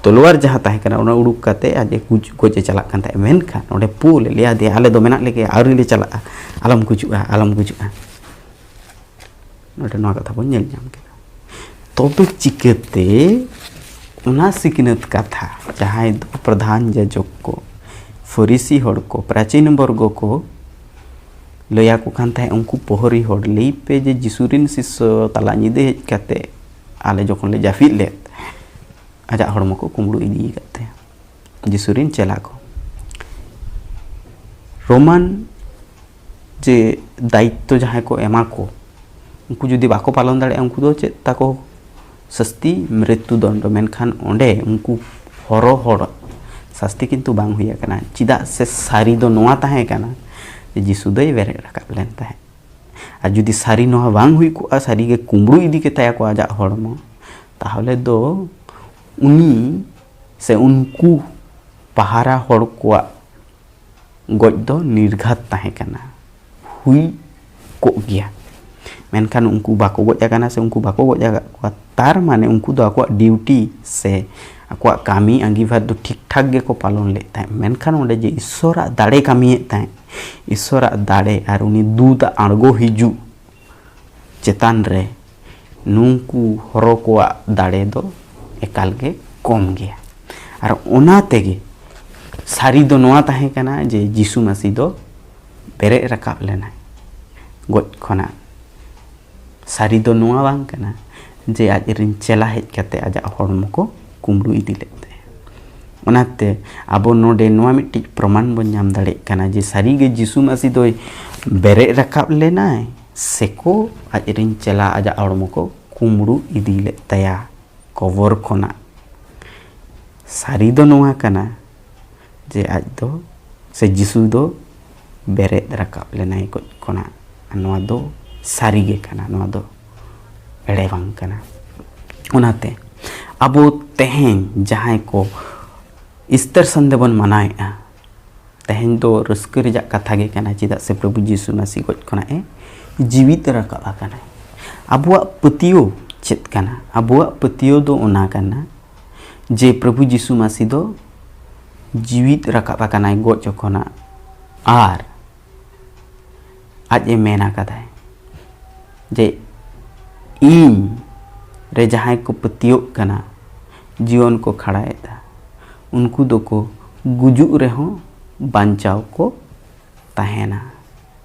ᱛᱚᱞᱣᱟᱨ ᱡᱟᱦᱟᱸ ᱛᱟᱦᱮᱸ ᱠᱟᱱᱟ, ᱚᱱᱟ ᱩᱰᱩᱠ ᱠᱟᱛᱮ ᱟᱡ ᱮ ᱜᱩᱡ, ᱜᱚᱡ ᱮ ᱪᱟᱞᱟᱜ ᱠᱟᱱ ᱛᱟᱦᱮᱸᱫ᱾ ᱢᱮᱱᱠᱷᱟᱱ ᱚᱸᱰᱮ ᱯᱳᱞ ᱮ ᱞᱟᱹᱭ ᱟᱫᱮᱭᱟ, "ᱟᱞᱮ ᱫᱚ ᱢᱮᱱᱟᱜ ᱞᱮᱜᱮᱭᱟ, ᱟᱹᱣᱨᱤ ᱞᱮ ᱪᱟᱞᱟᱜᱼᱟ, ᱟᱞᱚᱢ ᱜᱩᱡᱩᱜᱼᱟ, ᱟᱞᱚᱢ ᱜᱩᱡᱩᱜᱼᱟ᱾" ᱱᱚᱰᱮ ᱱᱚᱣᱟ ᱠᱟᱛᱷᱟ ᱵᱚᱱ ᱧᱮᱞ ᱧᱟᱢ ᱠᱮᱫᱟ᱾ ᱛᱚᱵᱮ ᱪᱤᱠᱟᱹᱛᱮ ᱚᱱᱟ ᱥᱤᱠᱷᱱᱟᱹᱛ ᱠᱟᱛᱷᱟ ᱡᱟᱦᱟᱸᱭ ᱫᱚ ᱯᱨᱚᱫᱷᱟᱱ ᱡᱟᱡᱚᱠ ᱠᱚ, ᱯᱷᱚᱨᱤᱥᱤ ᱦᱚᱲ ᱠᱚ, ᱯᱨᱟᱪᱤᱱ ᱵᱚᱨᱜᱚ ᱠᱚ ᱞᱟᱹᱭ ᱟᱠᱚ ᱠᱟᱱ ᱛᱟᱦᱮᱸᱫ, ᱩᱱᱠᱩ ᱯᱚᱦᱚᱨᱤ ᱦᱚᱲ, "ᱞᱟᱹᱭ ᱯᱮ ᱡᱮ ᱡᱤᱥᱩ ᱨᱮᱱ ᱥᱤᱥᱥᱚ ᱛᱟᱞᱟ ᱧᱤᱫᱟᱹ ᱦᱮᱡ ᱠᱟᱛᱮ ᱟᱞᱮ ᱡᱚᱠᱷᱚᱱ ᱞᱮ ᱡᱟᱹᱯᱤᱫ ᱞᱮᱫ, ᱟᱡᱟᱜ ᱦᱚᱲᱢᱚ ᱠᱚ ᱠᱩᱢᱵᱽᱲᱩ ᱤᱫᱤ ᱟᱠᱟᱫ ᱛᱟᱭᱟ᱾" ᱡᱤᱥᱩ ᱨᱮᱱ ᱪᱮᱞᱟ ᱠᱚ, ᱨᱳᱢᱟᱱ ᱡᱮ ᱫᱟᱭᱤᱛᱛᱚ ᱡᱟᱦᱟᱸᱭ ᱠᱚ ᱮᱢᱟ ᱠᱚ, ᱩᱱᱠᱩ ᱡᱩᱫᱤ ᱵᱟᱠᱚ ᱯᱟᱞᱚᱱ ᱫᱟᱲᱮᱭᱟᱜᱼᱟ, ᱩᱱᱠᱩ ᱫᱚ ᱪᱮᱫ ᱛᱟᱠᱚ ᱥᱟᱹᱥᱛᱤ? ᱢᱨᱤᱛᱛᱩ ᱫᱚᱱᱰᱚ᱾ ᱢᱮᱱᱠᱷᱟᱱ ᱚᱸᱰᱮ ᱩᱱᱠᱩ ᱦᱚᱨᱚ ᱦᱚᱲ ᱥᱟᱹᱥᱛᱤ ᱠᱤᱱᱛᱩ ᱵᱟᱝ ᱦᱩᱭ ᱟᱠᱟᱱᱟ, ᱪᱮᱫᱟᱜ ᱥᱮ ᱥᱟᱹᱨᱤ ᱫᱚ ᱱᱚᱣᱟ ᱛᱟᱦᱮᱸ ᱠᱟᱱᱟ ᱡᱮ ᱡᱤᱥᱩ ᱫᱚᱭ ᱵᱮᱨᱮᱫ ᱨᱟᱠᱟᱵ ᱞᱮᱱ ᱛᱟᱦᱮᱸᱫ᱾ ᱟᱨ ᱡᱩᱫᱤ ᱥᱟᱹᱨᱤ ᱱᱚᱣᱟ ᱵᱟᱝ ᱦᱩᱭ ᱠᱚᱜᱼᱟ, ᱥᱟᱹᱨᱤ ᱜᱮ ᱠᱩᱢᱵᱽᱲᱩ ᱤᱫᱤ ᱠᱮᱛᱟᱭᱟ ᱠᱚ ᱟᱡᱟᱜ ᱦᱚᱲᱢᱚ, ᱛᱟᱦᱚᱞᱮ ᱫᱚ ᱩᱱᱤ ᱥᱮ ᱩᱱᱠᱩ ᱯᱟᱦᱟᱨᱟ ᱦᱚᱲ ᱠᱚᱣᱟᱜ ᱜᱚᱡ ᱫᱚ ᱱᱤᱨᱜᱷᱟᱛ ᱛᱟᱦᱮᱸ ᱠᱟᱱᱟ, ᱦᱩᱭ ᱠᱚᱜ ᱜᱮᱭᱟ᱾ ᱢᱮᱱᱠᱷᱟᱱ ᱩᱱᱠᱩ ᱵᱟᱠᱚ ᱜᱚᱡ ᱟᱠᱟᱱᱟ ᱥᱮ ᱩᱱᱠᱩ ᱵᱟᱠᱚ ᱜᱚᱡ ᱟᱠᱟᱫ ᱠᱚᱣᱟ, ᱛᱟᱨ ᱢᱟᱱᱮ ᱩᱱᱠᱩ ᱫᱚ ᱟᱠᱚᱣᱟᱜ ᱰᱤᱭᱩᱴᱤ ᱥᱮ ᱟᱠᱚᱣᱟᱜ ᱠᱟᱹᱢᱤ ᱟᱸᱜᱤᱵᱷᱟᱨ ᱫᱚ ᱴᱷᱤᱠ ᱴᱷᱟᱠ ᱜᱮᱠᱚ ᱯᱟᱞᱚᱱ ᱞᱮᱫ ᱛᱟᱦᱮᱸᱫ᱾ ᱢᱮᱱᱠᱷᱟᱱ ᱚᱸᱰᱮ ᱡᱮ ᱤᱥᱥᱚᱨᱟᱜ ᱫᱟᱲᱮ ᱠᱟᱹᱢᱤᱭᱮᱫ ᱛᱟᱦᱮᱸᱫ, ᱤᱥᱥᱚᱨᱟᱜ ᱫᱟᱲᱮ ᱟᱨ ᱩᱱᱤ ᱫᱩᱛᱟᱜ ᱟᱬᱜᱚ ᱦᱤᱡᱩᱜ ᱪᱮᱛᱟᱱ ᱨᱮ ᱱᱩᱝᱠᱩ ᱦᱚᱨᱚ ᱠᱚᱣᱟᱜ ᱫᱟᱲᱮ ᱫᱚ ᱮᱠᱟᱞ ᱜᱮ ᱠᱚᱢ ᱜᱮᱭᱟ᱾ ᱟᱨ ᱚᱱᱟ ᱛᱮᱜᱮ ᱥᱟᱹᱨᱤ ᱫᱚ ᱱᱚᱣᱟ ᱛᱟᱦᱮᱸ ᱠᱟᱱᱟ ᱡᱮ ᱡᱤᱥᱩ ᱢᱟᱹᱥᱤ ᱫᱚ ᱵᱮᱨᱮᱫ ᱨᱟᱠᱟᱵ ᱞᱮᱱᱟᱭ ᱜᱚᱡ ᱠᱷᱚᱱᱟᱜ᱾ ᱥᱟᱹᱨᱤ ᱫᱚ ᱱᱚᱣᱟ ᱵᱟᱝ ᱠᱟᱱᱟ ᱡᱮ ᱟᱡ ᱨᱮᱱ ᱪᱮᱞᱟ ᱦᱮᱡ ᱠᱟᱛᱮ ᱟᱡᱟᱜ ᱦᱚᱲᱢᱚ ᱠᱚ ᱠᱩᱢᱵᱽᱲᱩ ᱤᱫᱤ ᱞᱮᱫ ᱛᱟᱭᱟ᱾ ᱚᱱᱟᱛᱮ ᱟᱵᱚ ᱱᱚᱰᱮ ᱱᱚᱣᱟ ᱢᱤᱫᱴᱤᱡ ᱯᱨᱚᱢᱟᱱ ᱵᱚᱱ ᱧᱟᱢ ᱫᱟᱲᱮᱭᱟᱜ ᱠᱟᱱᱟ ᱡᱮ ᱥᱟᱹᱨᱤᱜᱮ ᱡᱤᱥᱩ ᱢᱟᱹᱥᱤ ᱫᱚᱭ ᱵᱮᱨᱮᱫ ᱨᱟᱠᱟᱵ ᱞᱮᱱᱟᱭ, ᱥᱮᱠᱚ ᱟᱡ ᱨᱮᱱ ᱪᱮᱞᱟ ᱟᱡᱟᱜ ᱦᱚᱲᱢᱚ ᱠᱚ ᱠᱩᱢᱵᱽᱲᱩ ᱤᱫᱤ ᱞᱮᱫ ᱛᱟᱭᱟ ᱠᱚᱵᱚᱨ ᱠᱷᱚᱱᱟᱜ᱾ ᱥᱟᱹᱨᱤ ᱫᱚ ᱱᱚᱣᱟ ᱠᱟᱱᱟ ᱡᱮ ᱟᱡ ᱫᱚ ᱥᱮ ᱡᱤᱥᱩ ᱫᱚ ᱵᱮᱨᱮᱫ ᱨᱟᱠᱟᱵ ᱞᱮᱱᱟᱭ ᱜᱚᱡ ᱠᱷᱚᱱᱟᱜ᱾ ᱱᱚᱣᱟ ᱫᱚ ᱥᱟᱹᱨᱤ ᱜᱮ ᱠᱟᱱᱟ, ᱱᱚᱣᱟ ᱫᱚ ᱮᱲᱮ ᱵᱟᱝ ᱠᱟᱱᱟ᱾ ᱚᱱᱟᱛᱮ ᱟᱵᱚ ᱛᱮᱦᱮᱧ ᱡᱟᱦᱟᱸᱭ ᱠᱚ ᱤᱥᱴᱟᱨ ᱥᱟᱱᱰᱮ ᱵᱚᱱ ᱢᱟᱱᱟᱣᱮᱫᱼᱟ, ᱛᱮᱦᱮᱧ ᱫᱚ ᱨᱟᱹᱥᱠᱟᱹ ᱨᱮᱭᱟᱜ ᱠᱟᱛᱷᱟ ᱜᱮ ᱠᱟᱱᱟ, ᱪᱮᱫᱟᱜ ᱥᱮ ᱯᱨᱚᱵᱷᱩ ᱡᱤᱥᱩ ᱢᱟᱹᱥᱤ ᱜᱚᱡ ᱠᱷᱚᱱᱟᱜ ᱮ ᱡᱤᱣᱤᱫ ᱨᱟᱠᱟᱵ ᱟᱠᱟᱱᱟ᱾ ᱟᱵᱚᱣᱟᱜ ᱯᱟᱹᱛᱭᱟᱹᱣ ᱪᱮᱫ ᱠᱟᱱᱟ? ᱟᱵᱚᱣᱟᱜ ᱯᱟᱹᱛᱭᱟᱹᱣ ᱫᱚ ᱚᱱᱟ ᱠᱟᱱᱟ ᱡᱮ ᱯᱨᱚᱵᱷᱩ ᱡᱤᱥᱩ ᱢᱟᱹᱥᱤ ᱫᱚ ᱡᱤᱣᱤᱫ ᱨᱟᱠᱟᱵ ᱟᱠᱟᱱᱟᱭ ᱜᱚᱡ ᱠᱷᱚᱱᱟᱜ, ᱟᱨ ᱟᱡ ᱮ ᱢᱮᱱ ᱟᱠᱟᱫᱟᱭ ᱡᱮ ᱤᱧ ᱨᱮ ᱡᱟᱦᱟᱸᱭ ᱠᱚ ᱯᱟᱹᱛᱭᱟᱹᱜ ᱠᱟᱱᱟ, ᱡᱤᱭᱚᱱ ᱠᱚ ᱠᱷᱟᱲᱟᱭᱮᱫᱟ, ᱩᱱᱠᱩ ᱫᱚᱠᱚ ᱜᱩᱡᱩᱜ ᱨᱮᱦᱚᱸ ᱵᱟᱧᱪᱟᱣ ᱠᱚ ᱛᱟᱦᱮᱱᱟ᱾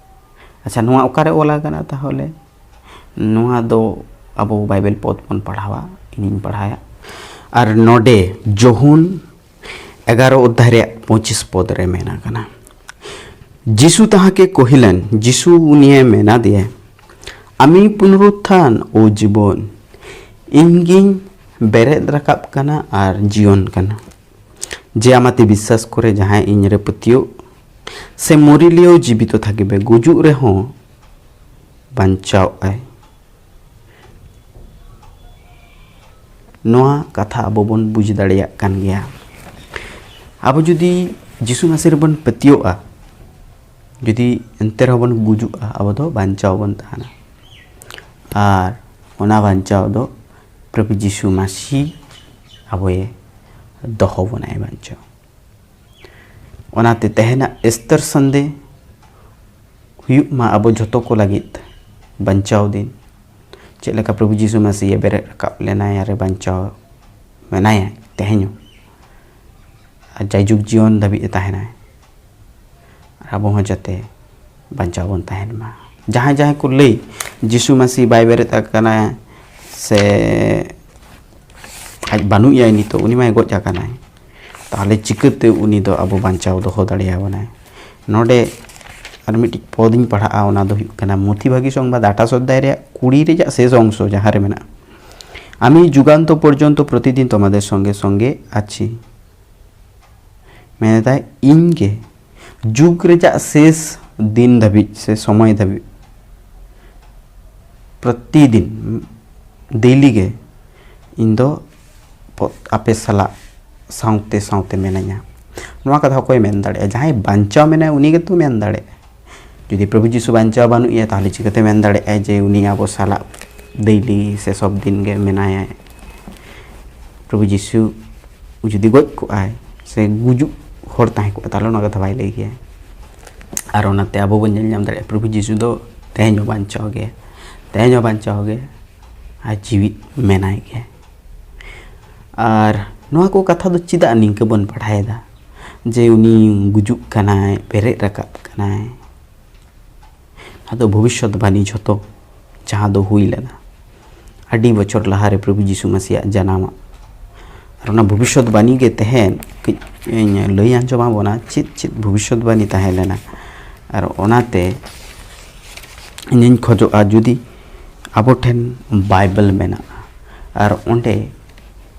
ᱟᱪᱪᱷᱟ, ᱱᱚᱣᱟ ᱚᱠᱟᱨᱮ ᱚᱞ ᱟᱠᱟᱱᱟ ᱛᱟᱦᱚᱞᱮ? ᱱᱚᱣᱟ ᱫᱚ ᱟᱵᱚ ᱵᱟᱭᱵᱮᱞ ᱯᱚᱛ ᱵᱚᱱ ᱯᱟᱲᱦᱟᱣᱟ, ᱤᱧᱤᱧ ᱯᱟᱲᱦᱟᱣᱟ᱾ ᱟᱨ ᱱᱚᱰᱮ ᱡᱳᱦᱟᱱ ᱮᱜᱟᱨᱚ ᱚᱫᱷᱭᱟᱭ ᱨᱮᱭᱟᱜ ᱯᱚᱸᱪᱤᱥ ᱯᱚᱫ ᱨᱮ ᱢᱮᱱ ᱟᱠᱟᱱᱟ, ᱡᱤᱥᱩ ᱛᱟᱦᱟᱸ ᱠᱮ ᱠᱚᱦᱤᱞᱮᱱ, ᱡᱤᱥᱩ ᱩᱱᱤᱭᱮ ᱢᱮᱱᱟ ᱫᱤᱭᱮ, ᱟᱢᱤ ᱯᱩᱱᱨᱩᱛᱷᱟᱱ ᱳ ᱡᱤᱵᱚᱱ, ᱤᱧ ᱜᱤᱧ ᱵᱮᱨᱮᱫ ᱨᱟᱠᱟᱵ ᱠᱟᱱᱟ ᱟᱨ ᱡᱤᱭᱚᱱ ᱠᱟᱱᱟ᱾ ᱡᱮ ᱟᱢᱟᱛᱮ ᱵᱤᱥᱥᱟᱥ ᱠᱚᱨᱮ ᱡᱟᱦᱟᱸᱭ ᱤᱧ ᱨᱮ ᱯᱟᱹᱛᱭᱟᱹᱜ ᱥᱮ ᱢᱚᱨᱤᱞᱤᱭᱟᱹ ᱡᱤᱵᱤᱛᱚ ᱛᱷᱟᱠᱤᱵᱮ, ᱜᱩᱡᱩᱜ ᱨᱮᱦᱚᱸ ᱵᱟᱧᱪᱟᱣ ᱟᱭ᱾ ᱱᱚᱣᱟ ᱠᱟᱛᱷᱟ ᱟᱵᱚ ᱵᱚᱱ ᱵᱩᱡᱽ ᱫᱟᱲᱮᱭᱟᱜ ᱠᱟᱱ ᱜᱮᱭᱟ᱾ ᱟᱵᱚ ᱡᱩᱫᱤ ᱡᱤᱥᱩ ᱢᱟᱹᱥᱤ ᱨᱮᱵᱚᱱ ᱯᱟᱹᱛᱭᱟᱹᱜᱼᱟ, ᱡᱩᱫᱤ ᱮᱱᱛᱮ ᱨᱮᱦᱚᱸ ᱵᱚᱱ ᱜᱩᱡᱩᱜᱼᱟ, ᱟᱵᱚ ᱫᱚ ᱵᱟᱧᱪᱟᱣ ᱵᱚᱱ ᱛᱟᱦᱮᱱᱟ᱾ ᱟᱨ ᱚᱱᱟ ᱵᱟᱧᱪᱟᱣ ᱫᱚ ᱯᱨᱚᱵᱷᱩ ᱡᱤᱥᱩ ᱢᱟᱹᱥᱤ ᱟᱵᱚᱭᱮ ᱫᱚᱦᱚ ᱵᱚᱱᱟᱭ ᱵᱟᱧᱪᱟᱣ᱾ ᱚᱱᱟᱛᱮ ᱛᱮᱦᱮᱧᱟᱜ ᱮᱥᱴᱟᱨ ᱥᱟᱱᱫᱮ ᱦᱩᱭᱩᱜ ᱢᱟ ᱟᱵᱚ ᱡᱷᱚᱛᱚ ᱠᱚ ᱞᱟᱹᱜᱤᱫ ᱵᱟᱧᱪᱟᱣ ᱫᱤᱱ᱾ ᱪᱮᱫ ᱞᱮᱠᱟ ᱯᱨᱚᱵᱷᱩ ᱡᱤᱥᱩ ᱢᱟᱹᱥᱤᱭᱮ ᱵᱮᱨᱮᱫ ᱨᱟᱠᱟᱵ ᱞᱮᱱᱟᱭ ᱟᱨᱮ ᱵᱟᱧᱪᱟᱣ ᱢᱮᱱᱟᱭᱟ ᱛᱮᱦᱮᱧ ᱦᱚᱸ, ᱟᱨ ᱡᱟᱭᱡᱩᱜᱽ ᱡᱤᱭᱚᱱ ᱫᱷᱟᱹᱵᱤᱡ ᱮ ᱛᱟᱦᱮᱱᱟᱭ, ᱟᱨ ᱟᱵᱚ ᱦᱚᱸ ᱡᱟᱛᱮ ᱵᱟᱧᱪᱟᱣ ᱵᱚᱱ ᱛᱟᱦᱮᱱ ᱢᱟ᱾ ᱡᱟᱦᱟᱸᱭ ᱡᱟᱦᱟᱸᱭ ᱠᱚ ᱞᱟᱹᱭ, ᱡᱤᱥᱩ ᱢᱟᱹᱥᱤ ᱵᱟᱭ ᱵᱮᱨᱮᱫ ᱟᱠᱟᱱᱟ ᱥᱮ ᱟᱡ ᱵᱟᱹᱱᱩᱜ ᱮᱭᱟ ᱱᱤᱛᱚᱜ, ᱩᱱᱤ ᱢᱟᱭ ᱜᱚᱡ ᱟᱠᱟᱱᱟᱭ, ᱛᱟᱦᱚᱞᱮ ᱪᱤᱠᱟᱹᱛᱮ ᱩᱱᱤ ᱫᱚ ᱟᱵᱚ ᱵᱟᱧᱪᱟᱣ ᱫᱚᱦᱚ ᱫᱟᱲᱮᱭᱟᱵᱚᱱᱟᱭ? ᱱᱚᱰᱮ ᱟᱨ ᱢᱤᱫᱴᱤᱡ ᱯᱚᱫᱤᱧ ᱯᱟᱲᱦᱟᱜᱼᱟ, ᱚᱱᱟ ᱫᱚ ᱦᱩᱭᱩᱜ ᱠᱟᱱᱟ ᱢᱚᱛᱤ ᱵᱷᱟᱹᱜᱤ ᱥᱚᱝᱵᱟᱫ ᱟᱴᱷᱟᱥ ᱚᱫᱽᱫᱷᱟᱭ ᱨᱮᱭᱟᱜ ᱠᱩᱲᱤ ᱨᱮᱭᱟᱜ ᱥᱮᱥ ᱚᱝᱥᱚ ᱡᱟᱦᱟᱸ ᱨᱮ ᱢᱮᱱᱟᱜᱼᱟ, "ᱟᱢᱤ ᱡᱩᱜᱟᱱᱛᱚ ᱯᱚᱨᱡᱚᱱᱛᱚ ᱯᱨᱚᱛᱤᱫᱤᱱ ᱛᱚᱢᱟᱫᱮᱨ ᱥᱚᱝᱜᱮ ᱥᱚᱝᱜᱮ ᱟᱪᱷᱤ", ᱢᱮᱱᱮᱫᱟᱭ, ᱤᱧ ᱜᱮ ᱡᱩᱜᱽ ᱨᱮᱭᱟᱜ ᱥᱮᱥ ᱫᱤᱱ ᱫᱷᱟᱹᱵᱤᱡ ᱥᱮ ᱥᱚᱢᱚᱭ ᱫᱷᱟᱹᱵᱤᱡ ᱯᱨᱚᱛᱤᱫᱤᱱ ᱰᱮᱞᱤ ᱜᱮ ᱤᱧ ᱫᱚ ᱯᱚ-, ᱟᱯᱮ ᱥᱟᱞᱟᱜ ᱥᱟᱶᱛᱮ ᱥᱟᱶᱛᱮ ᱢᱮᱱᱟᱹᱧᱟ᱾ ᱱᱚᱣᱟ ᱠᱟᱛᱷᱟ ᱚᱠᱚᱭ ᱢᱮᱱ ᱫᱟᱲᱮᱭᱟᱜᱼᱟ? ᱡᱟᱦᱟᱸᱭ ᱵᱟᱧᱪᱟᱣ ᱢᱮᱱᱟᱭ, ᱩᱱᱤ ᱜᱮᱛᱚ ᱢᱮᱱ ᱫᱟᱲᱮᱭᱟᱜᱼᱟ᱾ ᱡᱩᱫᱤ ᱯᱨᱚᱵᱷᱩ ᱡᱤᱥᱩ ᱵᱟᱧᱪᱟᱣ ᱵᱟᱹᱱᱩᱜ ᱮᱭᱟ, ᱛᱟᱦᱚᱞᱮ ᱪᱤᱠᱟᱹᱛᱮ ᱢᱮᱱ ᱫᱟᱲᱮᱭᱟᱜᱼᱟᱭ ᱡᱮ ᱩᱱᱤ ᱟᱵᱚ ᱥᱟᱞᱟᱜ ᱰᱮᱞᱤ ᱥᱮ ᱥᱚᱵ ᱫᱤᱱ ᱜᱮ ᱢᱮᱱᱟᱭᱟ? ᱯᱨᱚᱵᱷᱩ ᱡᱤᱥᱩ ᱡᱩᱫᱤ ᱜᱚᱡ ᱠᱚᱜᱼᱟᱭ ᱥᱮ ᱜᱩᱡᱩᱜ ᱦᱚᱲ ᱛᱟᱦᱮᱸ ᱠᱚᱜᱼᱟ, ᱛᱟᱦᱚᱞᱮ ᱚᱱᱟ ᱠᱟᱛᱷᱟ ᱵᱟᱭ ᱞᱟᱹᱭ ᱠᱮᱭᱟ᱾ ᱟᱨ ᱚᱱᱟᱛᱮ ᱟᱵᱚ ᱵᱚᱱ ᱧᱮᱞ ᱧᱟᱢ ᱫᱟᱲᱮᱭᱟᱜᱼᱟ, ᱯᱨᱚᱵᱷᱩ ᱡᱤᱥᱩ ᱫᱚ ᱛᱮᱦᱮᱧ ᱦᱚᱸ ᱵᱟᱧᱪᱟᱣ ᱜᱮ, ᱛᱮᱦᱮᱧ ᱦᱚᱸ ᱵᱟᱧᱪᱟᱣ ᱜᱮ, ᱟᱨ ᱡᱤᱣᱤᱫ ᱢᱮᱱᱟᱭ ᱜᱮ᱾ ᱟᱨ ᱱᱚᱣᱟ ᱠᱚ ᱠᱟᱛᱷᱟ ᱫᱚ ᱪᱮᱫᱟᱜ ᱱᱤᱝᱠᱟᱹ ᱵᱚᱱ ᱯᱟᱲᱦᱟᱣᱮᱫᱟ ᱡᱮ ᱩᱱᱤ ᱜᱩᱡᱩᱜ ᱠᱟᱱᱟᱭ, ᱵᱮᱨᱮᱫ ᱨᱟᱠᱟᱵ ᱠᱟᱱᱟᱭ? ᱱᱚᱣᱟ ᱫᱚ ᱵᱷᱚᱵᱤᱥᱥᱚᱛ ᱵᱟণᱤ ᱡᱷᱚᱛᱚ ᱡᱟᱦᱟᱸ ᱫᱚ ᱦᱩᱭ ᱞᱮᱱᱟ ᱟᱹᱰᱤ ᱵᱚᱪᱷᱚᱨ ᱞᱟᱦᱟᱨᱮ ᱯᱨᱚᱵᱷᱩ ᱡᱤᱥᱩ ᱢᱟᱹᱥᱤᱭᱟᱜ ᱡᱟᱱᱟᱢᱚᱜ᱾ ᱟᱨ ᱚᱱᱟ ᱵᱷᱚᱵᱤᱥᱥᱚᱛ ᱵᱟᱱᱤ ᱜᱮ ᱛᱮᱦᱮᱧ ᱠᱟᱹᱡ ᱤᱧ ᱞᱟᱹᱭ ᱟᱸᱡᱚᱢ ᱟᱵᱚᱱᱟ, ᱪᱮᱫ ᱪᱮᱫ ᱵᱷᱚᱵᱤᱥᱥᱚᱛ ᱵᱟᱱᱤ ᱛᱟᱦᱮᱸ ᱞᱮᱱᱟ᱾ ᱟᱨ ᱚᱱᱟᱛᱮ ᱤᱧᱤᱧ ᱠᱷᱚᱡᱚᱜᱼᱟ, ᱡᱩᱫᱤ ᱟᱵᱚ ᱴᱷᱮᱱ ᱵᱟᱭᱵᱮᱞ ᱢᱮᱱᱟᱜᱼᱟ ᱟᱨ ᱚᱸᱰᱮ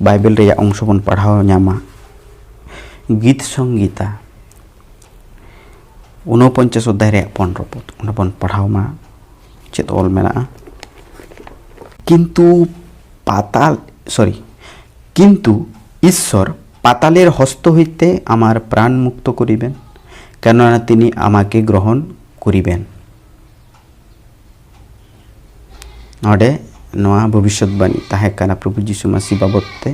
ᱵᱟᱭᱵᱮᱞ ᱨᱮᱭᱟᱜ ᱚᱝᱥᱚ ᱵᱚᱱ ᱯᱟᱲᱦᱟᱣ ᱧᱟᱢᱟ, ᱜᱤᱛ ᱥᱚᱝᱜᱤᱛᱟ ᱩᱱᱚᱯᱚᱧᱪᱟᱥ ᱚᱫᱽᱫᱷᱟᱭ ᱨᱮᱭᱟᱜ ᱯᱚᱱᱨᱚ ᱯᱚᱫ, ᱚᱸᱰᱮ ᱵᱚᱱ ᱯᱟᱲᱦᱟᱣ ᱢᱟ᱾ ᱪᱮᱫ ᱚᱞ ᱢᱮᱱᱟᱜᱼᱟ? ᱠᱤᱱᱛᱩ ᱯᱟᱛᱟᱞ, ᱥᱚᱨᱤ, ᱠᱤᱱᱛᱩ ঈশ্বর পাতালের হস্ত হইতে আমার প্রাণ মুক্ত করিবেন, কেননা তিনি আমাকে গ্রহণ করিবেন। ᱱᱚᱰᱮ ᱱᱚᱣᱟ ᱵᱷᱚᱵᱤᱥᱥᱚᱛᱵᱟণᱤ ᱛᱟᱦᱮᱸ ᱠᱟᱱᱟ ᱯᱨᱚᱵᱷᱩ ᱡᱤᱥᱩ ᱢᱟᱥᱤ ᱵᱟᱵᱚᱫ ᱛᱮ,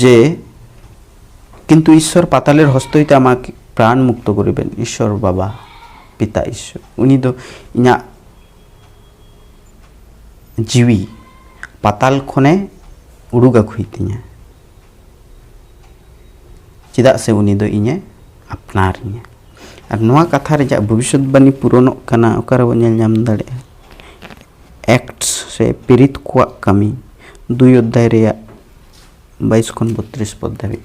ᱡᱮ কিন্তু ঈশ্বর পাতালের হস্ত হইতে আমাকে প্রাণ মুক্ত করিবেন। ঈশ্বর বাবা, পিতা ঈশ্বর, ᱩᱱᱤ ᱫᱚ ᱤᱧᱟᱹᱜ ᱡᱤᱣᱤ ᱯᱟᱛᱟᱞ ᱠᱷᱚᱱᱮ ᱩᱰᱩᱠ ᱟᱹᱜᱩᱭ ᱛᱤᱧᱟ᱾ ᱪᱮᱫᱟᱜ ᱥᱮ ᱩᱱᱤ ᱫᱚ ᱤᱧᱮ ᱟᱯᱱᱟᱨᱤᱧᱟ᱾ ᱟᱨ ᱱᱚᱣᱟ ᱠᱟᱛᱷᱟ ᱨᱮᱭᱟᱜ ᱵᱷᱚᱵᱤᱥᱥᱚᱛᱵᱟᱱᱤ ᱯᱩᱨᱚᱱᱚᱜ ᱠᱟᱱᱟ᱾ ᱚᱠᱟ ᱨᱮᱵᱚᱱ ᱧᱮᱞ ᱧᱟᱢ ᱫᱟᱲᱮᱭᱟᱜᱼᱟ? Acts ᱥᱮ ᱯᱤᱨᱤᱛ ᱠᱚᱣᱟᱜ ᱠᱟᱹᱢᱤ ᱫᱩᱭ ᱚᱫᱽᱫᱷᱟᱭ ᱨᱮᱭᱟᱜ ᱵᱟᱭᱤᱥ ᱠᱷᱚᱱ ᱵᱚᱛᱨᱤᱥ ᱯᱚᱫ ᱫᱷᱟᱹᱵᱤᱡ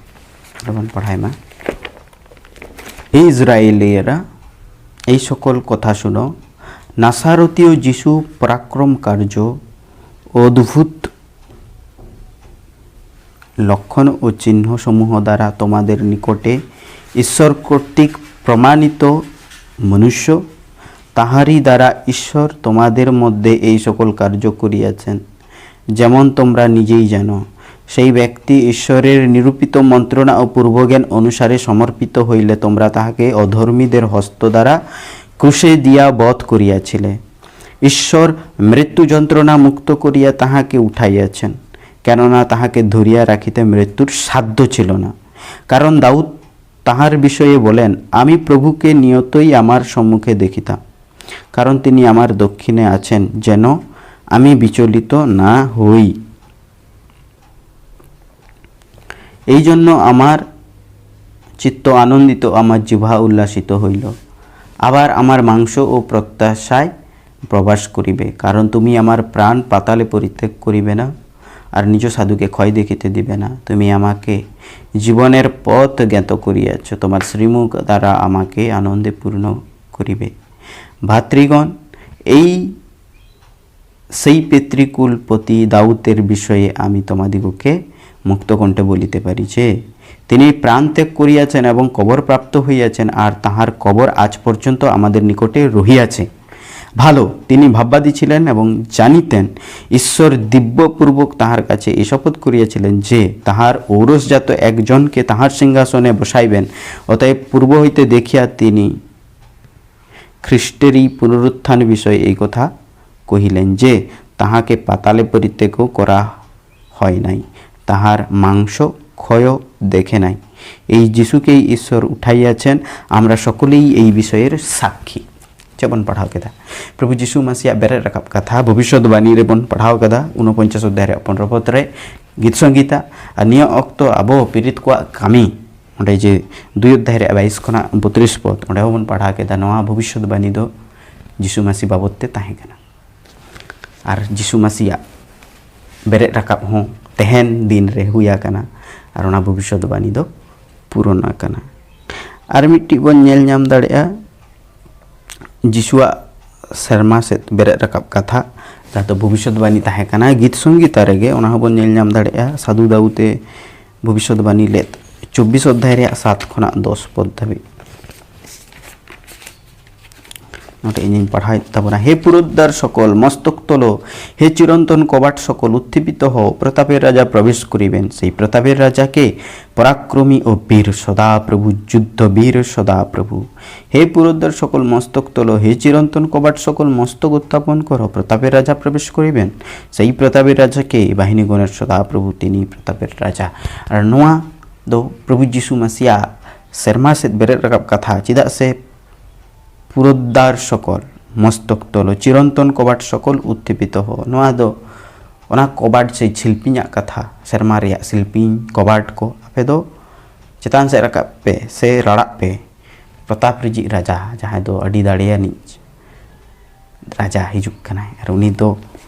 ᱨᱮᱵᱚᱱ ᱯᱟᱲᱦᱟᱣ ᱢᱟ᱾ ᱦᱮ ইসরায়েলিয়েরা, এই সকল কথা শুনো। নাসারতীয় যিশু পরাক্রম কার্য, অদ্ভুত লক্ষণ ও চিহ্নসমূহ দ্বারা তোমাদের নিকটে ঈশ্বর কর্তৃক প্রমাণিত মনুষ্য, তাহারই দ্বারা ঈশ্বর তোমাদের মধ্যে এই সকল কার্য করিয়াছেন, যেমন তোমরা নিজেই জানো। সেই ব্যক্তি ঈশ্বরের নিরূপিত মন্ত্রণা ও পূর্বজ্ঞান অনুসারে সমর্পিত হইলে তোমরা তাহাকে অধর্মীদের হস্ত দ্বারা ক্রুশে দিয়া বধ করিয়াছিলে। ঈশ্বর মৃত্যু যন্ত্রণা মুক্ত করিয়া তাহাকে উঠাইয়াছেন, কেননা তাহাকে ধরিয়া রাখিতে মৃত্যুর সাধ্য ছিল না। কারণ দাউদ তাহার বিষয়ে বলেন, আমি প্রভুকে নিয়তই আমার সম্মুখে দেখিতাম, কারণ তিনি আমার দক্ষিণে আছেন, যেন আমি বিচলিত না হই। এই জন্য আমার চিত্ত আনন্দিত, আমার জিহ্বা উল্লাসিত হইল। আবার আমার মাংস ও প্রত্যাশায় প্রবাস করিবে, কারণ তুমি আমার প্রাণ পাতালে পরিত্যাগ করিবে না, আর নিজ সাধুকে ক্ষয় দেখিতে দিবে না। তুমি আমাকে জীবনের পথ জ্ঞাত করিয়াছ, তোমার শ্রীমুখ দ্বারা আমাকে আনন্দে পূর্ণ করিবে। ভাতৃগণ, এই সেই পিতৃকুলপতি দাউদের বিষয়ে আমি তোমাদিগকে মুক্তকণ্ঠে বলিতে পারি যে তিনি প্রাণ ত্যাগ করিয়াছেন এবং কবর প্রাপ্ত হইয়াছেন, আর তাহার কবর আজ পর্যন্ত আমাদের নিকটে রহিয়াছে। ভালো, তিনি ভাববাদী ছিলেন এবং জানিতেন, ঈশ্বর দিব্যপূর্বক তাহার কাছে এই শপথ করিয়াছিলেন যে তাহার ঔরসজাত একজনকে তাহার সিংহাসনে বসাইবেন। অতএব পূর্ব হইতে দেখিয়া তিনি খ্রিস্টেরই পুনরুত্থান বিষয়ে এই কথা কহিলেন যে তাহাকে পাতালে পরিত্যাগ করা হয় নাই, তাহার মাংস ক্ষয় দেখে নাই। এই যিশুকেই ঈশ্বর উঠাইয়াছেন, আমরা সকলেই এই বিষয়ের সাক্ষী᱾ ᱪᱮᱫ ᱵᱚᱱ ᱯᱟᱲᱦᱟᱣ ᱠᱮᱫᱟ? ᱯᱨᱚᱵᱷᱩ ᱡᱤᱥᱩ ᱢᱟᱥᱤᱭᱟᱜ ᱵᱮᱨᱮᱫ ᱨᱟᱠᱟᱵ ᱠᱟᱛᱷᱟ ᱵᱷᱚᱵᱤᱥᱥᱚᱛᱵᱟᱱᱤ ᱨᱮᱵᱚᱱ ᱯᱟᱲᱦᱟᱣ ᱠᱟᱫᱟ, ᱩᱱᱚᱯᱚᱧᱪᱟᱥ ᱚᱫᱷᱭᱟᱭ ᱨᱮᱭᱟᱜ ᱯᱚᱱᱨᱚ ᱯᱚᱫ ᱨᱮ, ᱜᱤᱛ ᱥᱚᱝᱜᱤᱛᱟ᱾ ᱟᱨ ᱱᱤᱭᱟᱹ ᱚᱠᱛᱚ ᱟᱵᱚ ᱯᱤᱨᱤᱛ ᱠᱚᱣᱟᱜ ᱠᱟᱹᱢᱤ, ᱚᱸᱰᱮ ᱡᱮ ᱫᱩᱭ ᱚᱫᱷᱭᱟᱭ ᱨᱮᱭᱟᱜ ᱵᱟᱭᱤᱥ ᱠᱷᱚᱱᱟᱜ ᱵᱚᱛᱨᱤᱥ ᱯᱚᱫ, ᱚᱸᱰᱮ ᱦᱚᱸᱵᱚᱱ ᱯᱟᱲᱦᱟᱣ ᱠᱮᱫᱟ, ᱱᱚᱣᱟ ᱵᱷᱚᱵᱤᱥᱥᱚᱛᱵᱟᱱᱤ ᱫᱚ ᱡᱤᱥᱩ ᱢᱟᱥᱤ ᱵᱟᱵᱚᱫ ᱛᱮ ᱛᱟᱦᱮᱸ ᱠᱟᱱᱟ᱾ ᱟᱨ ᱡᱤᱥᱩ ᱢᱟᱥᱤᱭᱟᱜ ᱵᱮᱨᱮᱫ ᱨᱟᱠᱟᱵ ᱦᱚᱸ ᱛᱮᱦᱮᱧ ᱫᱤᱱ ᱨᱮ ᱦᱩᱭ ᱟᱠᱟᱱᱟ, ᱟᱨ ᱚᱱᱟ ᱵᱷᱚᱵᱤᱥᱥᱚᱛᱵᱟᱱᱤ ᱫᱚ ᱯᱩᱨᱚᱱ ᱟᱠᱟᱱᱟ᱾ ᱟᱨ ᱢᱤᱫᱴᱤᱡ ᱵᱚᱱ ᱧᱮᱞ ᱧᱟᱢ ᱫᱟᱲᱮᱭᱟᱜᱼᱟ, ᱡᱤᱥᱩᱣᱟᱜ ᱥᱮᱨᱢᱟ ᱥᱮᱫ ᱵᱮᱨᱮᱫ ᱨᱟᱠᱟᱵ ᱠᱟᱛᱷᱟ, ᱡᱟᱦᱟᱸ ᱫᱚ ᱵᱷᱚᱵᱤᱥᱥᱚᱛᱵᱟᱱᱤ ᱛᱟᱦᱮᱸ ᱠᱟᱱᱟ ᱜᱤᱛ ᱥᱚᱝᱜᱤᱛᱟ ᱨᱮᱜᱮ, ᱚᱱᱟ ᱦᱚᱸᱵᱚᱱ ᱧᱮᱞ ᱧᱟᱢ ᱫᱟᱲᱮᱭᱟᱜᱼᱟ᱾ ᱥᱟᱹᱫᱷᱩ ᱫᱟᱣᱩᱫ ᱮ ᱵᱷᱚᱵᱤᱥᱥᱚᱛᱵᱟᱱᱤ ᱞᱮᱫ ᱪᱚᱵᱵᱤᱥ ᱚᱫᱷᱭᱟᱭ ᱨᱮᱭᱟᱜ ᱥᱟᱛ ᱠᱷᱚᱱᱟᱜ ᱫᱚᱥ ᱯᱚᱫ ᱫᱷᱟᱹᱵᱤᱡ᱾ ᱱᱚᱰᱮ ᱤᱧᱤᱧ ᱯᱟᱲᱦᱟᱣᱮᱫ ᱛᱟᱵᱚᱱᱟ᱾ ᱦᱮ ᱯᱩᱨᱚᱫᱫᱟᱨ ᱥᱚᱠᱚᱞ ᱢᱚᱥᱛᱚᱠ ᱛᱚᱞᱚ, হে চিরন্তন কবাট সকল উত্থিপিত হও, প্রতাপের রাজা প্রবেশ করিবেন। সেই প্রতাপের রাজাকে পরাক্রমী ও বীর সদাপ্রভু, যুদ্ধ বীর সদাপ্রভু। হে পুরোদ্ধার সকল মস্তক তোলো, হে চিরন্তন কবাট সকল মস্তক উত্থাপন করো, প্রতাপের রাজা প্রবেশ করিবেন। সেই প্রতাপের রাজাকে বাহিনীগণের সদাপ্রভু, তিনি প্রতাপের রাজা। ᱟᱨ ᱱᱚᱣᱟ ᱫᱚ ᱯᱨᱚᱵᱷᱩ ᱡᱤᱥᱩ ᱢᱟᱥᱤᱭᱟᱜ ᱥᱮᱨᱢᱟ ᱥᱮᱫ ᱵᱮᱨᱮᱫ ᱨᱟᱠᱟᱵ ᱠᱟᱛᱷᱟ᱾ ᱪᱮᱫᱟᱜ ᱥᱮ ᱯᱩᱨᱚᱫᱽᱫᱟᱨ ᱥᱚᱠᱚᱞ ᱢᱚᱥᱛᱚᱠ ᱛᱚᱞᱚ, ᱪᱤᱨᱚᱱᱛᱚᱱ ᱠᱚᱵᱟᱴ ᱥᱚᱠᱚᱞ ᱩᱛᱛᱷᱤᱯᱤᱛᱚ ᱦᱚ, ᱱᱚᱣᱟ ᱫᱚ ᱚᱱᱟ ᱠᱚᱵᱟᱴ ᱥᱮ ᱥᱤᱞᱯᱤᱧᱟᱜ ᱠᱟᱛᱷᱟ, ᱥᱮᱨᱢᱟ ᱨᱮᱭᱟᱜ ᱥᱤᱞᱯᱤᱧ ᱠᱚᱵᱟᱴ ᱠᱚ, ᱟᱯᱮ ᱫᱚ ᱪᱮᱛᱟᱱ ᱥᱮᱫ ᱨᱟᱠᱟᱵ ᱯᱮ ᱥᱮ ᱨᱟᱲᱟᱜ ᱯᱮ, ᱯᱨᱚᱛᱟᱯ ᱨᱤᱡᱤᱡ ᱨᱟᱡᱟ, ᱡᱟᱦᱟᱸᱭ ᱫᱚ ᱟᱹᱰᱤ ᱫᱟᱲᱮᱭᱟᱱᱤᱡ ᱨᱟᱡᱟ ᱦᱤᱡᱩᱜ ᱠᱟᱱᱟᱭ, ᱟᱨ ᱩᱱᱤ ᱫᱚ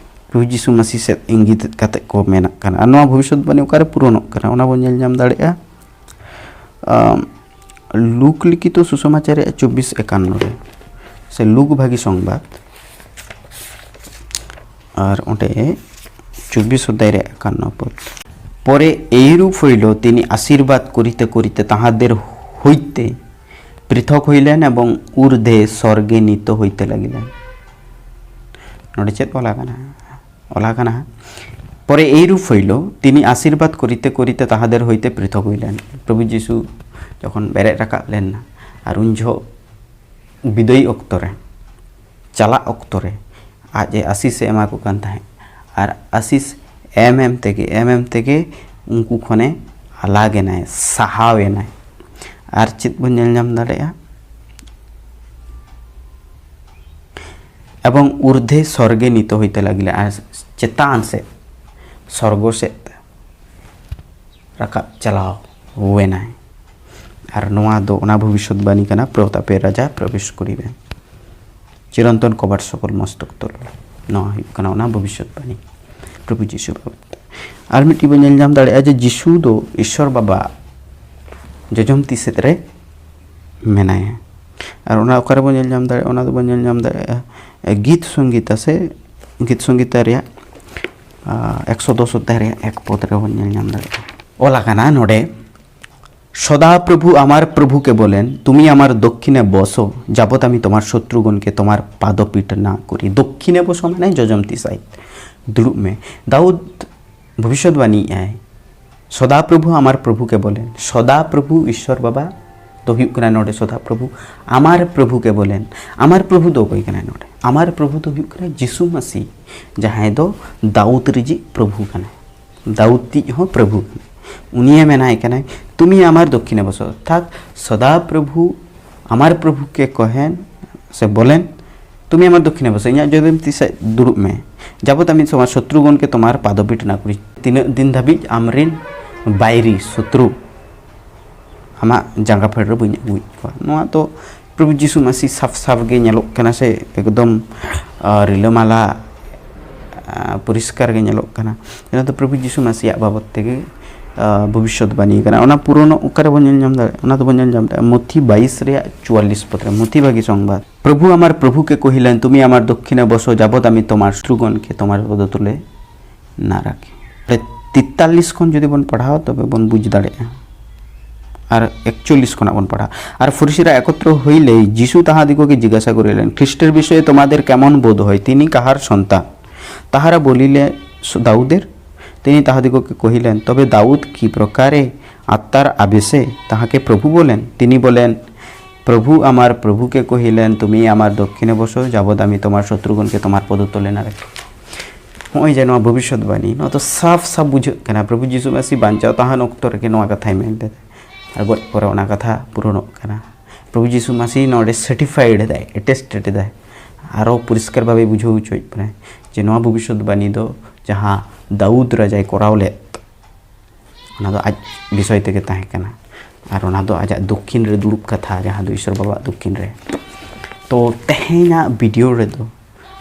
ᱯᱨᱚᱵᱷᱩ ᱡᱤᱥᱩ ᱢᱟᱹᱥᱤ ᱥᱮᱫ ᱤᱝᱜᱤᱛ ᱠᱟᱛᱮ ᱠᱚ ᱢᱮᱱᱟᱜ ᱠᱟᱱᱟ᱾ ᱟᱨ ᱱᱚᱣᱟ ᱵᱷᱚᱵᱤᱥᱥᱚᱛᱵᱟᱱᱤ ᱚᱠᱟᱨᱮ ᱯᱩᱨᱚᱱᱚᱜ ᱠᱟᱱᱟ, ᱚᱱᱟ ᱵᱚᱱ ᱧᱮᱞ ᱧᱟᱢ ᱫᱟᱲᱮᱭᱟᱜᱼᱟ᱾ ᱟᱢ, ᱞᱩᱠ ᱞᱤᱠᱷᱤᱛᱚ ᱥᱩᱥᱚᱢᱟᱪᱟᱨ ᱨᱮᱭᱟᱜ ᱪᱚᱵᱵᱤᱥ ᱮᱠᱟᱱᱱᱚ ᱨᱮ, ᱥᱮ ᱞᱩᱠ ᱵᱷᱟᱹᱜᱤ ᱥᱚᱝᱵᱟᱫ, ᱟᱨ ᱚᱸᱰᱮ ᱪᱚᱵᱵᱤᱥ ᱚᱫᱷᱭᱟᱭ ᱨᱮᱭᱟᱜ ᱮᱠᱟᱱᱱᱚ ᱯᱚᱫ᱾ পরে এইরূপ হইল, তিনি আশীর্বাদ করিতে করিতে তাহাদের হইতে পৃথক হইলেন এবং ঊর্ধ্বে স্বর্গে নীত হইতে লাগিলেন। ᱱᱚᱰᱮ ᱪᱮᱫ ᱚᱞ ᱟᱠᱟᱱᱟ? ᱚᱞ ᱟᱠᱟᱱᱟ, পরে এইরূপ হইল, তিনি আশীর্বাদ করিতে করিতে তাহাদের হইতে পৃথক হইলেন। ᱯᱨᱚᱵᱷᱩ ᱡᱤᱥᱩ ᱡᱚᱠᱷᱚᱱ ᱵᱮᱨᱮᱫ ᱨᱟᱠᱟᱵ ᱞᱮᱱᱟ, ᱟᱨ ᱩᱱ ᱡᱚᱦᱚᱜ ᱵᱤᱫᱟᱹᱭ ᱚᱠᱛᱚ ᱨᱮ, ᱪᱟᱞᱟᱜ ᱚᱠᱛᱚ ᱨᱮ, ᱟᱡ ᱮ ᱟᱥᱤᱥ ᱮ ᱮᱢᱟ ᱠᱚ ᱠᱟᱱ ᱛᱟᱦᱮᱸᱫ᱾ ᱟᱨ ᱟᱥᱤᱥ ᱮᱢ ᱮᱢ ᱛᱮᱜᱮ, ᱮᱢ ᱮᱢ ᱛᱮᱜᱮ ᱩᱱᱠᱩ ᱠᱷᱚᱱᱮ ᱟᱞᱟᱜ ᱮᱱᱟᱭ, ᱥᱟᱦᱟᱣ ᱮᱱᱟᱭ᱾ ᱟᱨ ᱪᱮᱫ ᱵᱚᱱ ᱧᱮᱞ ᱧᱟᱢ ᱫᱟᱲᱮᱭᱟᱜᱼᱟ? ᱮᱵᱚᱝ ᱩᱨᱫᱷᱮ ᱥᱚᱨᱜᱮ ᱱᱤᱛᱚ ᱦᱚᱭᱛᱮ ᱞᱟᱜᱤᱞᱮ, ᱟᱨ ᱪᱮᱛᱟᱱ ᱥᱮᱫ, ᱥᱚᱨᱜᱚ ᱥᱮᱫ ᱨᱟᱠᱟᱵ ᱪᱟᱞᱟᱣ ᱮᱱᱟᱭ᱾ ᱟᱨ ᱱᱚᱣᱟ ᱫᱚ ᱚᱱᱟ ᱵᱷᱚᱵᱤᱥᱥᱚᱛᱵᱟᱱᱤ ᱠᱟᱱᱟ, ᱯᱨᱚᱛᱟᱯᱮ ᱨᱟᱡᱟ ᱯᱨᱚᱵᱮᱥ ᱠᱚᱨᱤᱵᱮ, ᱪᱤᱨᱚᱱᱛᱚᱱ ᱠᱚᱵᱟᱴ ᱥᱚᱠᱚᱞ ᱢᱚᱥᱛᱚᱠ ᱛᱚᱞ᱾ ᱱᱚᱣᱟ ᱦᱩᱭᱩᱜ ᱠᱟᱱᱟ ᱚᱱᱟ ᱵᱷᱚᱵᱤᱥᱥᱚᱛᱵᱟᱱᱤ ᱯᱨᱚᱵᱷᱩ ᱡᱤᱥᱩ ᱵᱟᱵᱚᱫ ᱛᱮ᱾ ᱟᱨ ᱢᱤᱫᱴᱤᱡ ᱵᱚᱱ ᱧᱮᱞ ᱧᱟᱢ ᱫᱟᱲᱮᱭᱟᱜᱼᱟ ᱡᱮ ᱡᱤᱥᱩ ᱫᱚ ᱤᱥᱥᱚᱨ ᱵᱟᱵᱟ ᱡᱚᱡᱚᱢ ᱛᱤ ᱥᱮᱫ ᱨᱮ ᱢᱮᱱᱟᱭᱟ᱾ ᱟᱨ ᱚᱱᱟ ᱚᱠᱟᱨᱮ ᱵᱚᱱ ᱧᱮᱞ ᱧᱟᱢ ᱫᱟᱲᱮᱭᱟᱜᱼᱟ? ᱚᱱᱟ ᱫᱚᱵᱚᱱ ᱧᱮᱞ ᱧᱟᱢ ᱫᱟᱲᱮᱭᱟᱜᱼᱟ ᱜᱤᱛ ᱥᱚᱝᱜᱤᱛᱟ ᱥᱮ ᱜᱤᱛ ᱥᱚᱝᱜᱤᱛᱟ ᱨᱮᱭᱟᱜ ᱮᱠᱥᱚ ᱫᱚᱥ ᱚᱫᱷᱭᱟᱭ ᱨᱮᱭᱟᱜ ᱮᱠ ᱯᱚᱫ ᱨᱮᱵᱚᱱ ᱧᱮᱞ ᱧᱟᱢ ᱫᱟᱲᱮᱭᱟᱜᱼᱟ᱾ ᱚᱞ ᱟᱠᱟᱱᱟ ᱱᱚᱰᱮ, "সদা প্রভু আমার প্রভুকে বলেন, তুমি আমার দক্ষিণে বসো, যাবৎ আমি তোমার শত্রুগণকে তোমার পাদপীঠ না করি।" ᱫᱚᱠᱠᱷᱤᱱᱮ ᱵᱚᱥᱚ ᱢᱟᱱᱮ ᱡᱚᱡᱚᱢ ᱛᱤ ᱥᱟᱭᱤᱰ, ᱫᱩᱲᱩᱵ ᱢᱮ᱾ ᱫᱟᱣᱩᱫ ᱵᱷᱚᱵᱤᱥᱥᱚᱛᱵᱟᱱᱤᱭᱮᱫ ᱟᱭ, "ᱥᱚᱫᱟ ᱯᱨᱚᱵᱷᱩ ᱟᱢᱟᱨ ᱯᱨᱚᱵᱷᱩ ᱠᱮ ᱵᱚᱞᱮᱱ", ᱥᱚᱫᱟ ᱯᱨᱚᱵᱷᱩ ᱤᱥᱥᱚᱨ ᱵᱟᱵᱟ ᱫᱚ ᱦᱩᱭᱩᱜ ᱠᱟᱱᱟ ᱱᱚᱰᱮ ᱥᱚᱫᱟ ᱯᱨᱚᱵᱷᱩ, "ᱟᱢᱟᱨ ᱯᱨᱚᱵᱷᱩ ᱠᱮ ᱵᱚᱞᱮᱱ", ᱟᱢᱟᱨ ᱯᱨᱚᱵᱷᱩ ᱫᱚ ᱚᱠᱚᱭ ᱠᱟᱱᱟᱭ ᱱᱚᱰᱮ? ᱟᱢᱟᱨ ᱯᱨᱚᱵᱷᱩ ᱫᱚ ᱦᱩᱭᱩᱜ ᱠᱟᱱᱟ ᱡᱤᱥᱩ ᱢᱟᱥᱤ, ᱡᱟᱦᱟᱸᱭ ᱫᱚ ᱫᱟᱣᱩᱫ ᱨᱤᱡᱤᱡ ᱯᱨᱚᱵᱷᱩ ᱠᱟᱱᱟᱭ, ᱫᱟᱣᱩᱫ ᱨᱤᱡ ᱦᱚᱸ ᱯᱨᱚᱵᱷᱩ ᱠᱟᱱᱟᱭ᱾ ᱩᱱᱤᱭᱮ ᱢᱮᱱᱟᱭ ᱠᱟᱱᱟᱭ, "তুমি আমার দক্ষিণে বসো", অর্থাৎ ᱥᱚᱫᱟ ᱯᱨᱚᱵᱷᱩ ᱟᱢᱟᱨ ᱯᱨᱚᱵᱷᱩ ᱠᱮ ᱠᱚᱦᱮᱱ ᱥᱮ ᱵᱚᱞᱮᱱ, "তুমি আমার দক্ষিণে বসো", ᱤᱧᱟᱹᱜ ᱡᱚᱡᱚᱢ ᱛᱤ ᱥᱮᱫ ᱫᱩᱲᱩᱵ ᱢᱮ᱾ "যাবৎ আমি তোমার শত্রুগণকে তোমার পাদপীঠ না করি", ᱛᱤᱱᱟᱹᱜ ᱫᱤᱱ ᱫᱷᱟᱹᱵᱤᱡ ᱟᱢᱨᱮᱱ ᱵᱟᱭᱨᱤ ᱥᱚᱛᱨᱩ ᱟᱢᱟᱜ ᱡᱟᱸᱜᱟ ᱯᱷᱮᱰ ᱨᱮ ᱵᱟᱹᱧ ᱟᱹᱜᱩᱭᱮᱫ ᱠᱚᱣᱟ᱾ ᱱᱚᱣᱟ ᱫᱚ ᱯᱨᱚᱵᱷᱩ ᱡᱤᱥᱩ ᱢᱟᱥᱤ ᱥᱟᱯᱷ ᱥᱟᱯᱷ ᱜᱮ ᱧᱮᱞᱚᱜ ᱠᱟᱱᱟ ᱥᱮ ᱮᱠᱫᱚᱢ, ᱟ, ᱨᱤᱞᱟᱹᱢᱟᱞᱟ, ᱟ, ᱯᱚᱨᱤᱥᱠᱟᱨ ᱜᱮ ᱧᱮᱞᱚᱜ ᱠᱟᱱᱟ᱾ ᱚᱱᱟ ᱫᱚ ᱯᱨᱚᱵᱷᱩ ᱡᱤᱥᱩ ᱢᱟᱥᱤᱭᱟᱜ ᱵᱟᱵᱚᱫ ᱛᱮᱜᱮ, ᱟ, ᱵᱷᱚᱵᱤᱥᱥᱚᱛᱵᱟᱱᱤ ᱠᱟᱱᱟ᱾ ᱚᱱᱟ ᱯᱩᱨᱚᱱᱚᱜ ᱚᱠᱟᱨᱮ ᱵᱚᱱ ᱧᱮᱞ ᱧᱟᱢ ᱫᱟᱲᱮᱭᱟᱜᱼᱟ? ᱚᱱᱟ ᱫᱚᱵᱚᱱ ᱧᱮᱞ ᱧᱟᱢ ᱫᱟᱲᱮᱭᱟᱜᱼᱟ ᱢᱚᱛᱷᱤ ᱵᱟᱭᱤᱥ ᱨᱮᱭᱟᱜ ᱪᱩᱣᱟᱞᱞᱤᱥ ᱯᱚᱫ ᱨᱮ, ᱢᱚᱛᱷᱤ ᱵᱷᱟᱹᱜᱤ ᱥᱚᱝᱵᱟᱫ᱾ প্রভু আমার প্রভুকে কহিলেন, "তুমি আমার দক্ষিণে বসো, যাবৎ আমি তোমার শত্রুগণকে তোমার পদতলে না রাখি।" ᱛᱮᱛᱟᱞᱤᱥ ᱠᱷᱚᱱ ᱡᱩᱫᱤ ᱵᱚᱱ ᱯᱟᱲᱦᱟᱣ, ᱛᱚᱵᱮ ᱵᱚᱱ ᱵᱩᱡᱽ ᱫᱟᱲᱮᱭᱟᱜᱼᱟ᱾ ᱟᱨ ᱮᱠᱪᱚᱞᱞᱤᱥ ᱠᱷᱚᱱᱟᱜ ᱵᱚᱱ ᱯᱟᱲᱦᱟᱣ᱾ আর ফরিসীরা একত্র হইলেই যীশু তাহাদিগকে জিজ্ঞাসা করিলেন, "খ্রিস্টের বিষয়ে তোমাদের কেমন বোধ হয়? তিনি কাহার সন্তান?" তাহারা বলিলে, "দাউদের।" তিনি তাহাদিগকে কহিলেন, "তবে দাউদ কি প্রকারে আত্মার আবেশে তাহাকে প্রভু বলেন?" তিনি বলেন, প্রভু আমার প্রভুকে কহিলেন, তুমি আমার দক্ষিণে বসো, যাবৎ আমি তোমার শত্রুগণকে তোমার পদতলে না রাখি। ᱱᱚᱜᱼᱚᱭ ᱡᱮ ᱱᱚᱣᱟ ᱵᱷᱚᱵᱤᱥᱥᱚᱛᱵᱟণᱤ, ᱱᱚᱣᱟ ᱫᱚ ᱥᱟᱯᱷ ᱥᱟᱯᱷ ᱵᱩᱡᱷᱟᱹᱜ ᱠᱟᱱᱟ᱾ ᱯᱨᱚᱵᱷᱩ ᱡᱤᱥᱩ ᱢᱟᱹᱥᱤ ᱵᱟᱧᱪᱟᱣ ᱛᱟᱦᱮᱱ ᱚᱠᱛᱚ ᱨᱮᱜᱮ ᱱᱚᱣᱟ ᱠᱟᱛᱷᱟᱭ ᱢᱮᱱ ᱞᱮᱫᱟ, ᱟᱨ ᱜᱚᱡ ᱯᱚᱨᱮ ᱚᱱᱟ ᱠᱟᱛᱷᱟ ᱯᱩᱨᱚᱱᱚᱜ ᱠᱟᱱᱟ᱾ ᱯᱨᱚᱵᱷᱩ ᱡᱤᱥᱩ ᱢᱟᱹᱥᱤ ᱱᱚᱰᱮ ᱥᱟᱨᱴᱤᱯᱷᱟᱭᱮᱰ ᱮᱫᱟᱭ, ᱮᱴᱮᱥᱴᱮᱰ ᱮᱫᱟᱭ, ᱟᱨᱚ ᱯᱚᱨᱤᱥᱠᱟᱨ ᱵᱷᱟᱵᱮ ᱵᱩᱡᱷᱟᱹᱣ ᱦᱚᱪᱚᱭᱮᱫ ᱵᱚᱱᱟᱭ ᱡᱮ ᱱᱚᱣᱟ ᱵᱷᱚᱵᱤᱥᱥᱚᱛᱵᱟণᱤ ᱫᱚ ᱡᱟᱦᱟᱸ ᱫᱟᱣᱩᱫ ᱨᱟᱡᱟᱭ ᱠᱚᱨᱟᱣ ᱞᱮᱫ, ᱚᱱᱟ ᱫᱚ ᱟᱡ ᱵᱤᱥᱚᱭ ᱛᱮᱜᱮ ᱛᱟᱦᱮᱸ ᱠᱟᱱᱟ᱾ ᱟᱨ ᱚᱱᱟ ᱫᱚ ᱟᱡᱟᱜ ᱫᱚᱠᱠᱷᱤᱱ ᱨᱮ ᱫᱩᱲᱩᱵ ᱠᱟᱛᱷᱟ, ᱡᱟᱦᱟᱸ ᱫᱚ ᱤᱥᱚᱨ ᱵᱟᱵᱟᱣᱟᱜ ᱫᱚᱠᱠᱷᱤᱱ ᱨᱮ᱾ ᱛᱚ ᱛᱮᱦᱮᱧᱟᱜ ᱵᱷᱤᱰᱤᱭᱳ ᱨᱮᱫᱚ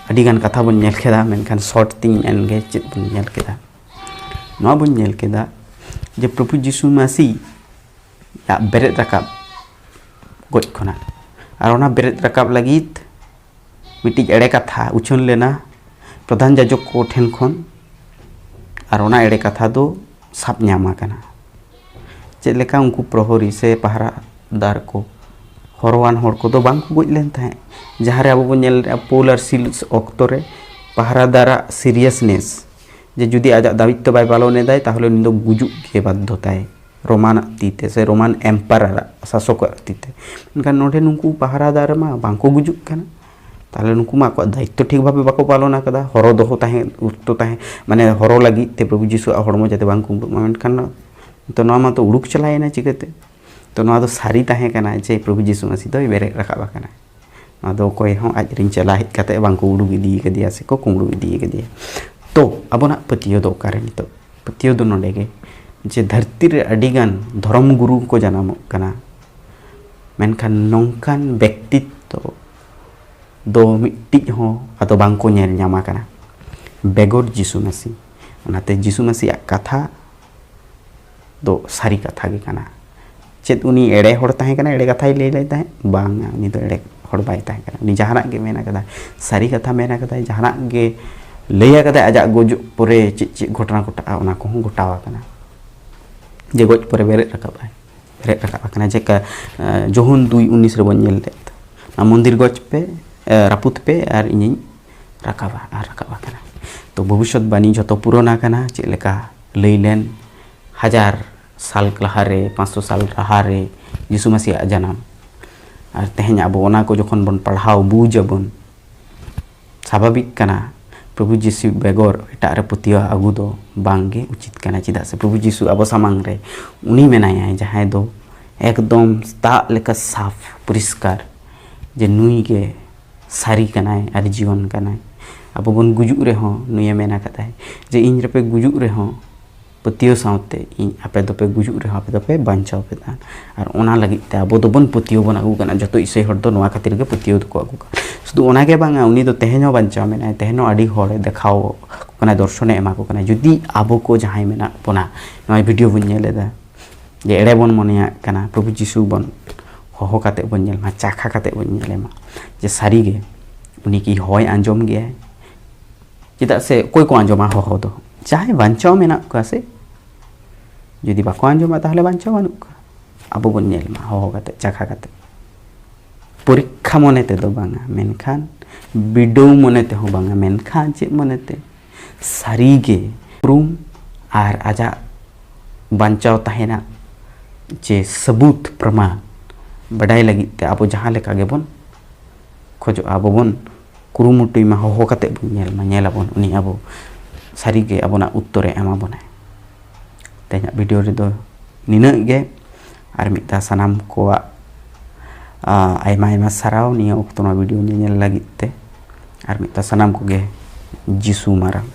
ᱟᱹᱰᱤᱜᱟᱱ ᱠᱟᱛᱷᱟ ᱵᱚᱱ ᱧᱮᱞ ᱠᱮᱫᱟ, ᱢᱮᱱᱠᱷᱟᱱ ᱥᱚᱨᱴ ᱛᱤᱧ ᱢᱮᱱ ᱜᱮ ᱪᱮᱫ ᱵᱚᱱ ᱧᱮᱞ ᱠᱮᱫᱟ? ᱱᱚᱣᱟ ᱵᱚᱱ ᱧᱮᱞ ᱠᱮᱫᱟ ᱡᱮ ᱯᱨᱚᱵᱷᱩ ᱡᱤᱥᱩ ᱢᱟᱹᱥᱤ ᱟᱜ ᱵᱮᱨᱮᱫ ᱨᱟᱠᱟᱵ ᱜᱚᱡ ᱠᱷᱚᱱᱟᱜ, ᱟᱨ ᱚᱱᱟ ᱵᱮᱨᱮᱫ ᱨᱟᱠᱟᱵ ᱞᱟᱹᱜᱤᱫ ᱢᱤᱫᱴᱤᱡ ᱮᱲᱮ ᱠᱟᱛᱷᱟ ᱩᱪᱷᱟᱹᱱ ᱞᱮᱱᱟ ᱯᱨᱚᱫᱷᱟᱱ ᱡᱟᱡᱚᱠ ᱠᱚ ᱴᱷᱮᱱ ᱠᱷᱚᱱ, ᱟᱨ ᱚᱱᱟ ᱮᱲᱮ ᱠᱟᱛᱷᱟ ᱫᱚ ᱥᱟᱵ ᱧᱟᱢ ᱟᱠᱟᱱᱟ᱾ ᱪᱮᱫ ᱞᱮᱠᱟ ᱩᱱᱠᱩ ᱯᱨᱚᱦᱚᱨᱤ ᱥᱮ ᱯᱟᱦᱨᱟᱫᱟᱨ ᱠᱚ ᱦᱚᱨᱚᱣᱟᱱ ᱦᱚᱲ ᱠᱚᱫᱚ ᱵᱟᱝ ᱠᱚ ᱜᱚᱡ ᱞᱮᱱ ᱛᱟᱦᱮᱸᱫ᱾ ᱡᱟᱦᱟᱸ ᱨᱮ ᱟᱵᱚ ᱵᱚᱱ ᱧᱮᱞ ᱞᱮᱫᱼᱟ ᱯᱳᱞ ᱟᱨ ᱥᱤᱞ ᱚᱠᱛᱚ ᱨᱮ ᱯᱟᱦᱨᱟᱫᱟᱨᱟᱜ ᱥᱤᱨᱤᱭᱟᱥᱱᱮᱥ, ᱡᱮ ᱡᱩᱫᱤ ᱟᱡᱟᱜ ᱫᱟᱭᱤᱛᱛᱚ ᱵᱟᱭ ᱯᱟᱞᱚᱱ ᱮᱫᱟᱭ, ᱛᱟᱦᱚᱞᱮ ᱩᱱᱤ ᱫᱚ ᱜᱩᱡᱩᱜ ᱜᱮ ᱵᱟᱫᱽᱫᱷᱚ ᱛᱟᱭ, ᱨᱳᱢᱟᱱᱟᱜ ᱛᱤ ᱛᱮ ᱥᱮ ᱨᱳᱢᱟᱱ ᱮᱢᱯᱟᱨᱟᱨᱟᱜ, ᱥᱟᱥᱚᱠᱟᱜ ᱛᱤ ᱛᱮ᱾ ᱢᱮᱱᱠᱷᱟᱱ ᱱᱚᱰᱮ ᱱᱩᱠᱩ ᱯᱟᱦᱨᱟᱫᱟᱨ ᱢᱟ ᱵᱟᱝ ᱠᱚ ᱜᱩᱡᱩᱜ ᱠᱟᱱᱟ, ᱛᱟᱦᱚᱞᱮ ᱱᱩᱠᱩ ᱢᱟ ᱟᱠᱚᱣᱟᱜ ᱫᱟᱭᱤᱛᱛᱚ ᱴᱷᱤᱠ ᱵᱷᱟᱵᱮ ᱵᱟᱠᱚ ᱯᱟᱞᱚᱱ ᱟᱠᱟᱫᱟ᱾ ᱦᱚᱨᱚ ᱫᱚᱦᱚ ᱛᱟᱦᱮᱸ ᱚᱠᱛᱚ ᱛᱟᱦᱮᱸ, ᱢᱟᱱᱮ ᱦᱚᱨᱚ ᱞᱟᱹᱜᱤᱫ ᱛᱮ ᱯᱨᱚᱵᱷᱩ ᱡᱤᱥᱩᱣᱟᱜ ᱦᱚᱲᱢᱚ ᱡᱟᱛᱮ ᱵᱟᱝ ᱠᱩᱢᱵᱽᱲᱩᱜ ᱢᱟ, ᱢᱮᱱᱠᱷᱟᱱ ᱛᱚ ᱱᱚᱣᱟ ᱢᱟᱛᱚ ᱩᱰᱩᱠ ᱪᱟᱞᱟᱣᱮᱱᱟ ᱪᱤᱠᱟᱹᱛᱮ? ᱛᱚ ᱱᱚᱣᱟ ᱫᱚ ᱥᱟᱹᱨᱤ ᱛᱟᱦᱮᱸ ᱠᱟᱱᱟ ᱡᱮ ᱯᱨᱚᱵᱷᱩ ᱡᱤᱥᱩ ᱢᱟᱹᱥᱤ ᱫᱚᱭ ᱵᱮᱨᱮᱫ ᱨᱟᱠᱟᱵ ᱟᱠᱟᱱᱟ᱾ ᱱᱚᱣᱟ ᱫᱚ ᱚᱠᱚᱭ ᱦᱚᱸ ᱟᱡ ᱨᱮᱱ ᱪᱮᱞᱟ ᱦᱮᱡ ᱠᱟᱛᱮ ᱵᱟᱝ ᱠᱚ ᱩᱰᱩᱠ ᱤᱫᱤ ᱠᱟᱫᱮᱭᱟ ᱥᱮ ᱠᱚ ᱠᱩᱢᱵᱽᱲᱩ ᱤᱫᱤ ᱠᱟᱫᱮᱭᱟ᱾ ᱛᱚ ᱟᱵᱚᱱᱟᱜ ᱯᱟᱹᱛᱭᱟᱹᱣ ᱫᱚ ᱚᱠᱟᱨᱮ ᱱᱤᱛᱚᱜ? ᱯᱟᱹᱛᱭᱟᱹᱣ ᱫᱚ ᱱᱚᱰᱮ ᱜᱮ ᱡᱮ ᱫᱷᱟᱹᱨᱛᱤ ᱨᱮ ᱟᱹᱰᱤᱜᱟᱱ ᱫᱷᱚᱨᱚᱢ ᱜᱩᱨᱩ ᱠᱚ ᱡᱟᱱᱟᱢᱚᱜ ᱠᱟᱱᱟ, ᱢᱮᱱᱠᱷᱟᱱ ᱱᱚᱝᱠᱟᱱ ᱵᱮᱠᱛᱤᱛᱛᱚ ᱫᱚ ᱢᱤᱫᱴᱤᱡ ᱦᱚᱸ ᱟᱫᱚ ᱵᱟᱝ ᱠᱚ ᱧᱮᱞ ᱧᱟᱢ ᱟᱠᱟᱱᱟ ᱵᱮᱜᱚᱨ ᱡᱤᱥᱩ ᱢᱟᱹᱥᱤ᱾ ᱚᱱᱟᱛᱮ ᱡᱤᱥᱩ ᱢᱟᱹᱥᱤᱭᱟᱜ ᱠᱟᱛᱷᱟ ᱫᱚ ᱥᱟᱹᱨᱤ ᱠᱟᱛᱷᱟ ᱜᱮ ᱠᱟᱱᱟ᱾ ᱪᱮᱫ ᱩᱱᱤ ᱮᱲᱮ ᱦᱚᱲ ᱛᱟᱦᱮᱸ ᱠᱟᱱᱟ, ᱮᱲᱮ ᱠᱟᱛᱷᱟᱭ ᱞᱟᱹᱭ ᱞᱮᱫ ᱛᱟᱦᱮᱸᱫ? ᱵᱟᱝᱟ, ᱩᱱᱤ ᱫᱚ ᱮᱲᱮ ᱦᱚᱲ ᱵᱟᱭ ᱛᱟᱦᱮᱸ ᱠᱟᱱᱟ᱾ ᱩᱱᱤ ᱡᱟᱦᱟᱱᱟᱜ ᱜᱮ ᱢᱮᱱ ᱟᱠᱟᱫᱟᱭ, ᱥᱟᱹᱨᱤ ᱠᱟᱛᱷᱟ ᱢᱮᱱ ᱟᱠᱟᱫᱟᱭ, ᱡᱟᱦᱟᱱᱟᱜ ᱜᱮ ᱞᱟᱹᱭ ᱟᱠᱟᱫᱟᱭ, ᱟᱡᱟᱜ ᱜᱚᱡᱚᱜ ᱯᱚᱨᱮ ᱪᱮᱫ ᱪᱮᱫ ᱜᱷᱚᱴᱚᱱᱟ ᱜᱷᱚᱴᱟᱜᱼᱟ, ᱚᱱᱟ ᱠᱚᱦᱚᱸ ᱜᱷᱚᱴᱟᱣ ᱟᱠᱟᱱᱟ᱾ ᱡᱮ ᱜᱚᱡ ᱯᱚᱨᱮ ᱵᱮᱨᱮᱫ ᱨᱟᱠᱟᱵ ᱟᱭ, ᱵᱮᱨᱮᱫ ᱨᱟᱠᱟᱵ ᱟᱠᱟᱱᱟ᱾ ᱡᱮᱠᱟ ᱡᱳᱦᱚᱱ ᱫᱩᱭ ᱩᱱᱤᱥ ᱨᱮᱵᱚᱱ ᱧᱮᱞ ᱞᱮᱫ, ᱚᱱᱟ ᱢᱚᱱᱫᱤᱨ ᱜᱚᱡ ᱯᱮ, ᱮ, ᱨᱟᱹᱯᱩᱫ ᱯᱮ ᱟᱨ ᱤᱧᱤᱧ ᱨᱟᱠᱟᱵᱟ, ᱟᱨ ᱨᱟᱠᱟᱵ ᱟᱠᱟᱱᱟ᱾ ᱛᱚ ᱵᱷᱚᱵᱤᱥᱥᱚᱛ ᱵᱟᱱᱤ ᱡᱷᱚᱛᱚ ᱯᱩᱨᱚᱱ ᱟᱠᱟᱱᱟ᱾ ᱪᱮᱫ ᱞᱮᱠᱟ ᱞᱟᱹᱭ ᱞᱮᱱ ᱦᱟᱡᱟᱨ ᱥᱟᱞ ᱞᱟᱦᱟᱨᱮ, ᱯᱟᱸᱪᱥᱚ ᱥᱟᱞ ᱞᱟᱦᱟᱨᱮ ᱡᱤᱥᱩ ᱢᱟᱹᱥᱤᱭᱟᱜ ᱡᱟᱱᱟᱢ, ᱟᱨ ᱛᱮᱦᱮᱧ ᱟᱵᱚ ᱚᱱᱟ ᱠᱚ ᱡᱚᱠᱷᱚᱱ ᱵᱚᱱ ᱯᱟᱲᱦᱟᱣ ᱵᱩᱡᱽ ᱟᱵᱚᱱ, ᱥᱟᱵᱷᱟᱵᱤᱠ ᱠᱟᱱᱟ ᱯᱨᱚᱵᱷᱩ ᱡᱤᱥᱩ ᱵᱮᱜᱚᱨ ᱮᱴᱟᱜ ᱨᱮ ᱯᱟᱹᱛᱭᱟᱹᱣ ᱟᱹᱜᱩ ᱫᱚ ᱵᱟᱝ ᱜᱮ ᱩᱪᱤᱛ ᱠᱟᱱᱟ᱾ ᱪᱮᱫᱟᱜ ᱥᱮ ᱯᱨᱚᱵᱷᱩ ᱡᱤᱥᱩ ᱟᱵᱚ ᱥᱟᱢᱟᱝ ᱨᱮ ᱩᱱᱤ ᱢᱮᱱᱟᱭᱟ ᱡᱟᱦᱟᱸᱭ ᱫᱚ ᱮᱠᱫᱚᱢ ᱫᱟᱜ ᱞᱮᱠᱟ ᱥᱟᱯᱷ ᱯᱚᱨᱤᱥᱠᱟᱨ, ᱡᱮ ᱱᱩᱭ ᱜᱮ ᱥᱟᱹᱨᱤ ᱠᱟᱱᱟᱭ ᱟᱨ ᱡᱤᱭᱚᱱ ᱠᱟᱱᱟᱭ᱾ ᱟᱵᱚ ᱵᱚᱱ ᱜᱩᱡᱩᱜ ᱨᱮᱦᱚᱸ ᱱᱩᱭᱮ ᱢᱮᱱ ᱟᱠᱟᱫᱟᱭ ᱡᱮ ᱤᱧ ᱨᱮᱯᱮ ᱜᱩᱡᱩᱜ ᱨᱮᱦᱚᱸ ᱯᱟᱹᱛᱭᱟᱹᱣ ᱥᱟᱶᱛᱮ ᱤᱧ ᱟᱯᱮ ᱫᱚᱯᱮ ᱜᱩᱡᱩᱜ ᱨᱮᱦᱚᱸ ᱟᱯᱮ ᱫᱚᱯᱮ ᱵᱟᱧᱪᱟᱣ ᱯᱮ ᱛᱟᱦᱮᱱ᱾ ᱟᱨ ᱚᱱᱟ ᱞᱟᱹᱜᱤᱫ ᱛᱮ ᱟᱵᱚ ᱫᱚᱵᱚᱱ ᱯᱟᱹᱛᱭᱟᱹᱣ ᱵᱚᱱ ᱟᱹᱜᱩ ᱠᱟᱱᱟ᱾ ᱡᱚᱛᱚ ᱤᱥᱟᱹᱭ ᱦᱚᱲ ᱫᱚ ᱱᱚᱣᱟ ᱠᱷᱟᱹᱛᱤᱨ ᱜᱮ ᱯᱟᱹᱛᱭᱟᱹᱣ ᱫᱚᱠᱚ ᱟᱹᱜᱩ ᱠᱟᱱᱟ᱾ ᱥᱩᱫᱷᱩ ᱚᱱᱟ ᱜᱮ ᱵᱟᱝᱟ, ᱩᱱᱤ ᱫᱚ ᱛᱮᱦᱮᱧ ᱦᱚᱸ ᱵᱟᱧᱪᱟᱣ ᱢᱮᱱᱟᱭ, ᱛᱮᱦᱮᱧ ᱦᱚᱸ ᱟᱹᱰᱤ ᱦᱚᱲᱮ ᱫᱮᱠᱷᱟᱣ ᱟᱠᱚ ᱠᱟᱱᱟ, ᱫᱚᱨᱥᱚᱱᱮ ᱮᱢᱟ ᱠᱚ ᱠᱟᱱᱟ᱾ ᱡᱩᱫᱤ ᱟᱵᱚ ᱠᱚ ᱡᱟᱦᱟᱸᱭ ᱢᱮᱱᱟᱜ ᱵᱚᱱᱟ ᱱᱚᱣᱟ ᱵᱷᱤᱰᱤᱭᱳ ᱵᱚᱱ ᱧᱮᱞ ᱮᱫᱟ, ᱡᱮ ᱮᱲᱮ ᱵᱚᱱ ᱢᱚᱱᱮᱭᱟᱜ ᱠᱟᱱᱟ, ᱯᱨᱚᱵᱷᱩ ᱡᱤᱥᱩ ᱵᱚᱱ ᱦᱚᱦᱚ ᱠᱟᱛᱮ ᱵᱚᱱ ᱧᱮᱞ ᱢᱟ, ᱪᱟᱠᱷᱟ ᱠᱟᱛᱮ ᱵᱚᱱ ᱧᱮᱞᱮ ᱢᱟ ᱡᱮ ᱥᱟᱹᱨᱤ ᱜᱮ ᱩᱱᱤ ᱠᱤ ᱦᱚᱭ ᱟᱸᱡᱚᱢ ᱜᱮᱭᱟᱭ᱾ ᱪᱮᱫᱟᱜ ᱥᱮ ᱚᱠᱚᱭ ᱠᱚ ᱟᱸᱡᱚᱢᱟ ᱦᱚᱦᱚ ᱫᱚ? ᱡᱟᱦᱟᱸᱭ ᱵᱟᱧᱪᱟᱣ ᱢᱮᱱᱟᱜ ᱠᱚᱣᱟ ᱥᱮ᱾ ᱡᱩᱫᱤ ᱵᱟᱠᱚ ᱟᱸᱡᱚᱢᱟ ᱛᱟᱦᱚᱞᱮ ᱵᱟᱧᱪᱟᱣ ᱵᱟᱹᱱᱩᱜ ᱠᱚᱣᱟ᱾ ᱟᱵᱚ ᱵᱚᱱ ᱧᱮᱞ ᱢᱟ ᱦᱚᱦᱚ ᱠᱟᱛᱮ, ᱪᱟᱠᱷᱟ ᱠᱟᱛᱮ, ᱯᱚᱨᱤᱠᱠᱷᱟ ᱢᱚᱱᱮ ᱛᱮᱫᱚ ᱵᱟᱝᱟ, ᱢᱮᱱᱠᱷᱟᱱ ᱵᱤᱰᱟᱹᱣ ᱢᱚᱱᱮ ᱛᱮᱦᱚᱸ ᱵᱟᱝᱟ, ᱢᱮᱱᱠᱷᱟᱱ ᱪᱮᱫ ᱢᱚᱱᱮᱛᱮ? ᱥᱟᱹᱨᱤᱜᱮ ᱩᱯᱨᱩᱢ ᱟᱨ ᱟᱡᱟᱜ ᱵᱟᱧᱪᱟᱣ ᱛᱟᱦᱮᱱᱟ ᱪᱮ ᱥᱟᱹᱵᱩᱛ ᱯᱨᱚᱢᱟᱱ ᱵᱟᱰᱟᱭ ᱞᱟᱹᱜᱤᱫ ᱛᱮ ᱟᱵᱚ ᱡᱟᱦᱟᱸ ᱞᱮᱠᱟ ᱜᱮᱵᱚᱱ ᱠᱷᱚᱡᱚᱜᱼᱟ, ᱟᱵᱚ ᱵᱚᱱ ᱠᱩᱨᱩᱢᱩᱴᱩᱭ ᱢᱟ, ᱦᱚᱦᱚ ᱠᱟᱛᱮ ᱵᱚᱱ ᱧᱮᱞ ᱢᱟ, ᱧᱮᱞ ᱟᱵᱚᱱ ᱩᱱᱤ ᱟᱵᱚ ᱥᱟᱹᱨᱤᱜᱮ ᱟᱵᱚᱱᱟᱜ ᱩᱛᱛᱚᱨᱮ ᱮᱢᱟ ᱵᱚᱱᱟᱭ᱾ ᱛᱮᱦᱮᱧᱟᱜ ᱵᱷᱤᱰᱤᱭᱳ ᱨᱮᱫᱚ ᱱᱤᱱᱟᱹᱜ ᱜᱮ᱾ ᱟᱨ ᱢᱤᱫ ᱫᱷᱟᱣ ᱥᱟᱱᱟᱢ ᱠᱚᱣᱟᱜ, ᱟ, ᱟᱭᱢᱟ ᱟᱭᱢᱟ ᱥᱟᱨᱦᱟᱣ ᱱᱤᱭᱟᱹ ᱚᱠᱛᱚ ᱱᱚᱣᱟ ᱵᱷᱤᱰᱤᱭᱳ ᱧᱮᱧᱮᱞ ᱞᱟᱹᱜᱤᱫ ᱛᱮ᱾ ᱟᱨ ᱢᱤᱫ ᱫᱷᱟᱣ ᱥᱟᱱᱟᱢ ᱠᱚᱜᱮ ᱡᱤᱥᱩ ᱢᱟᱨᱟᱝ᱾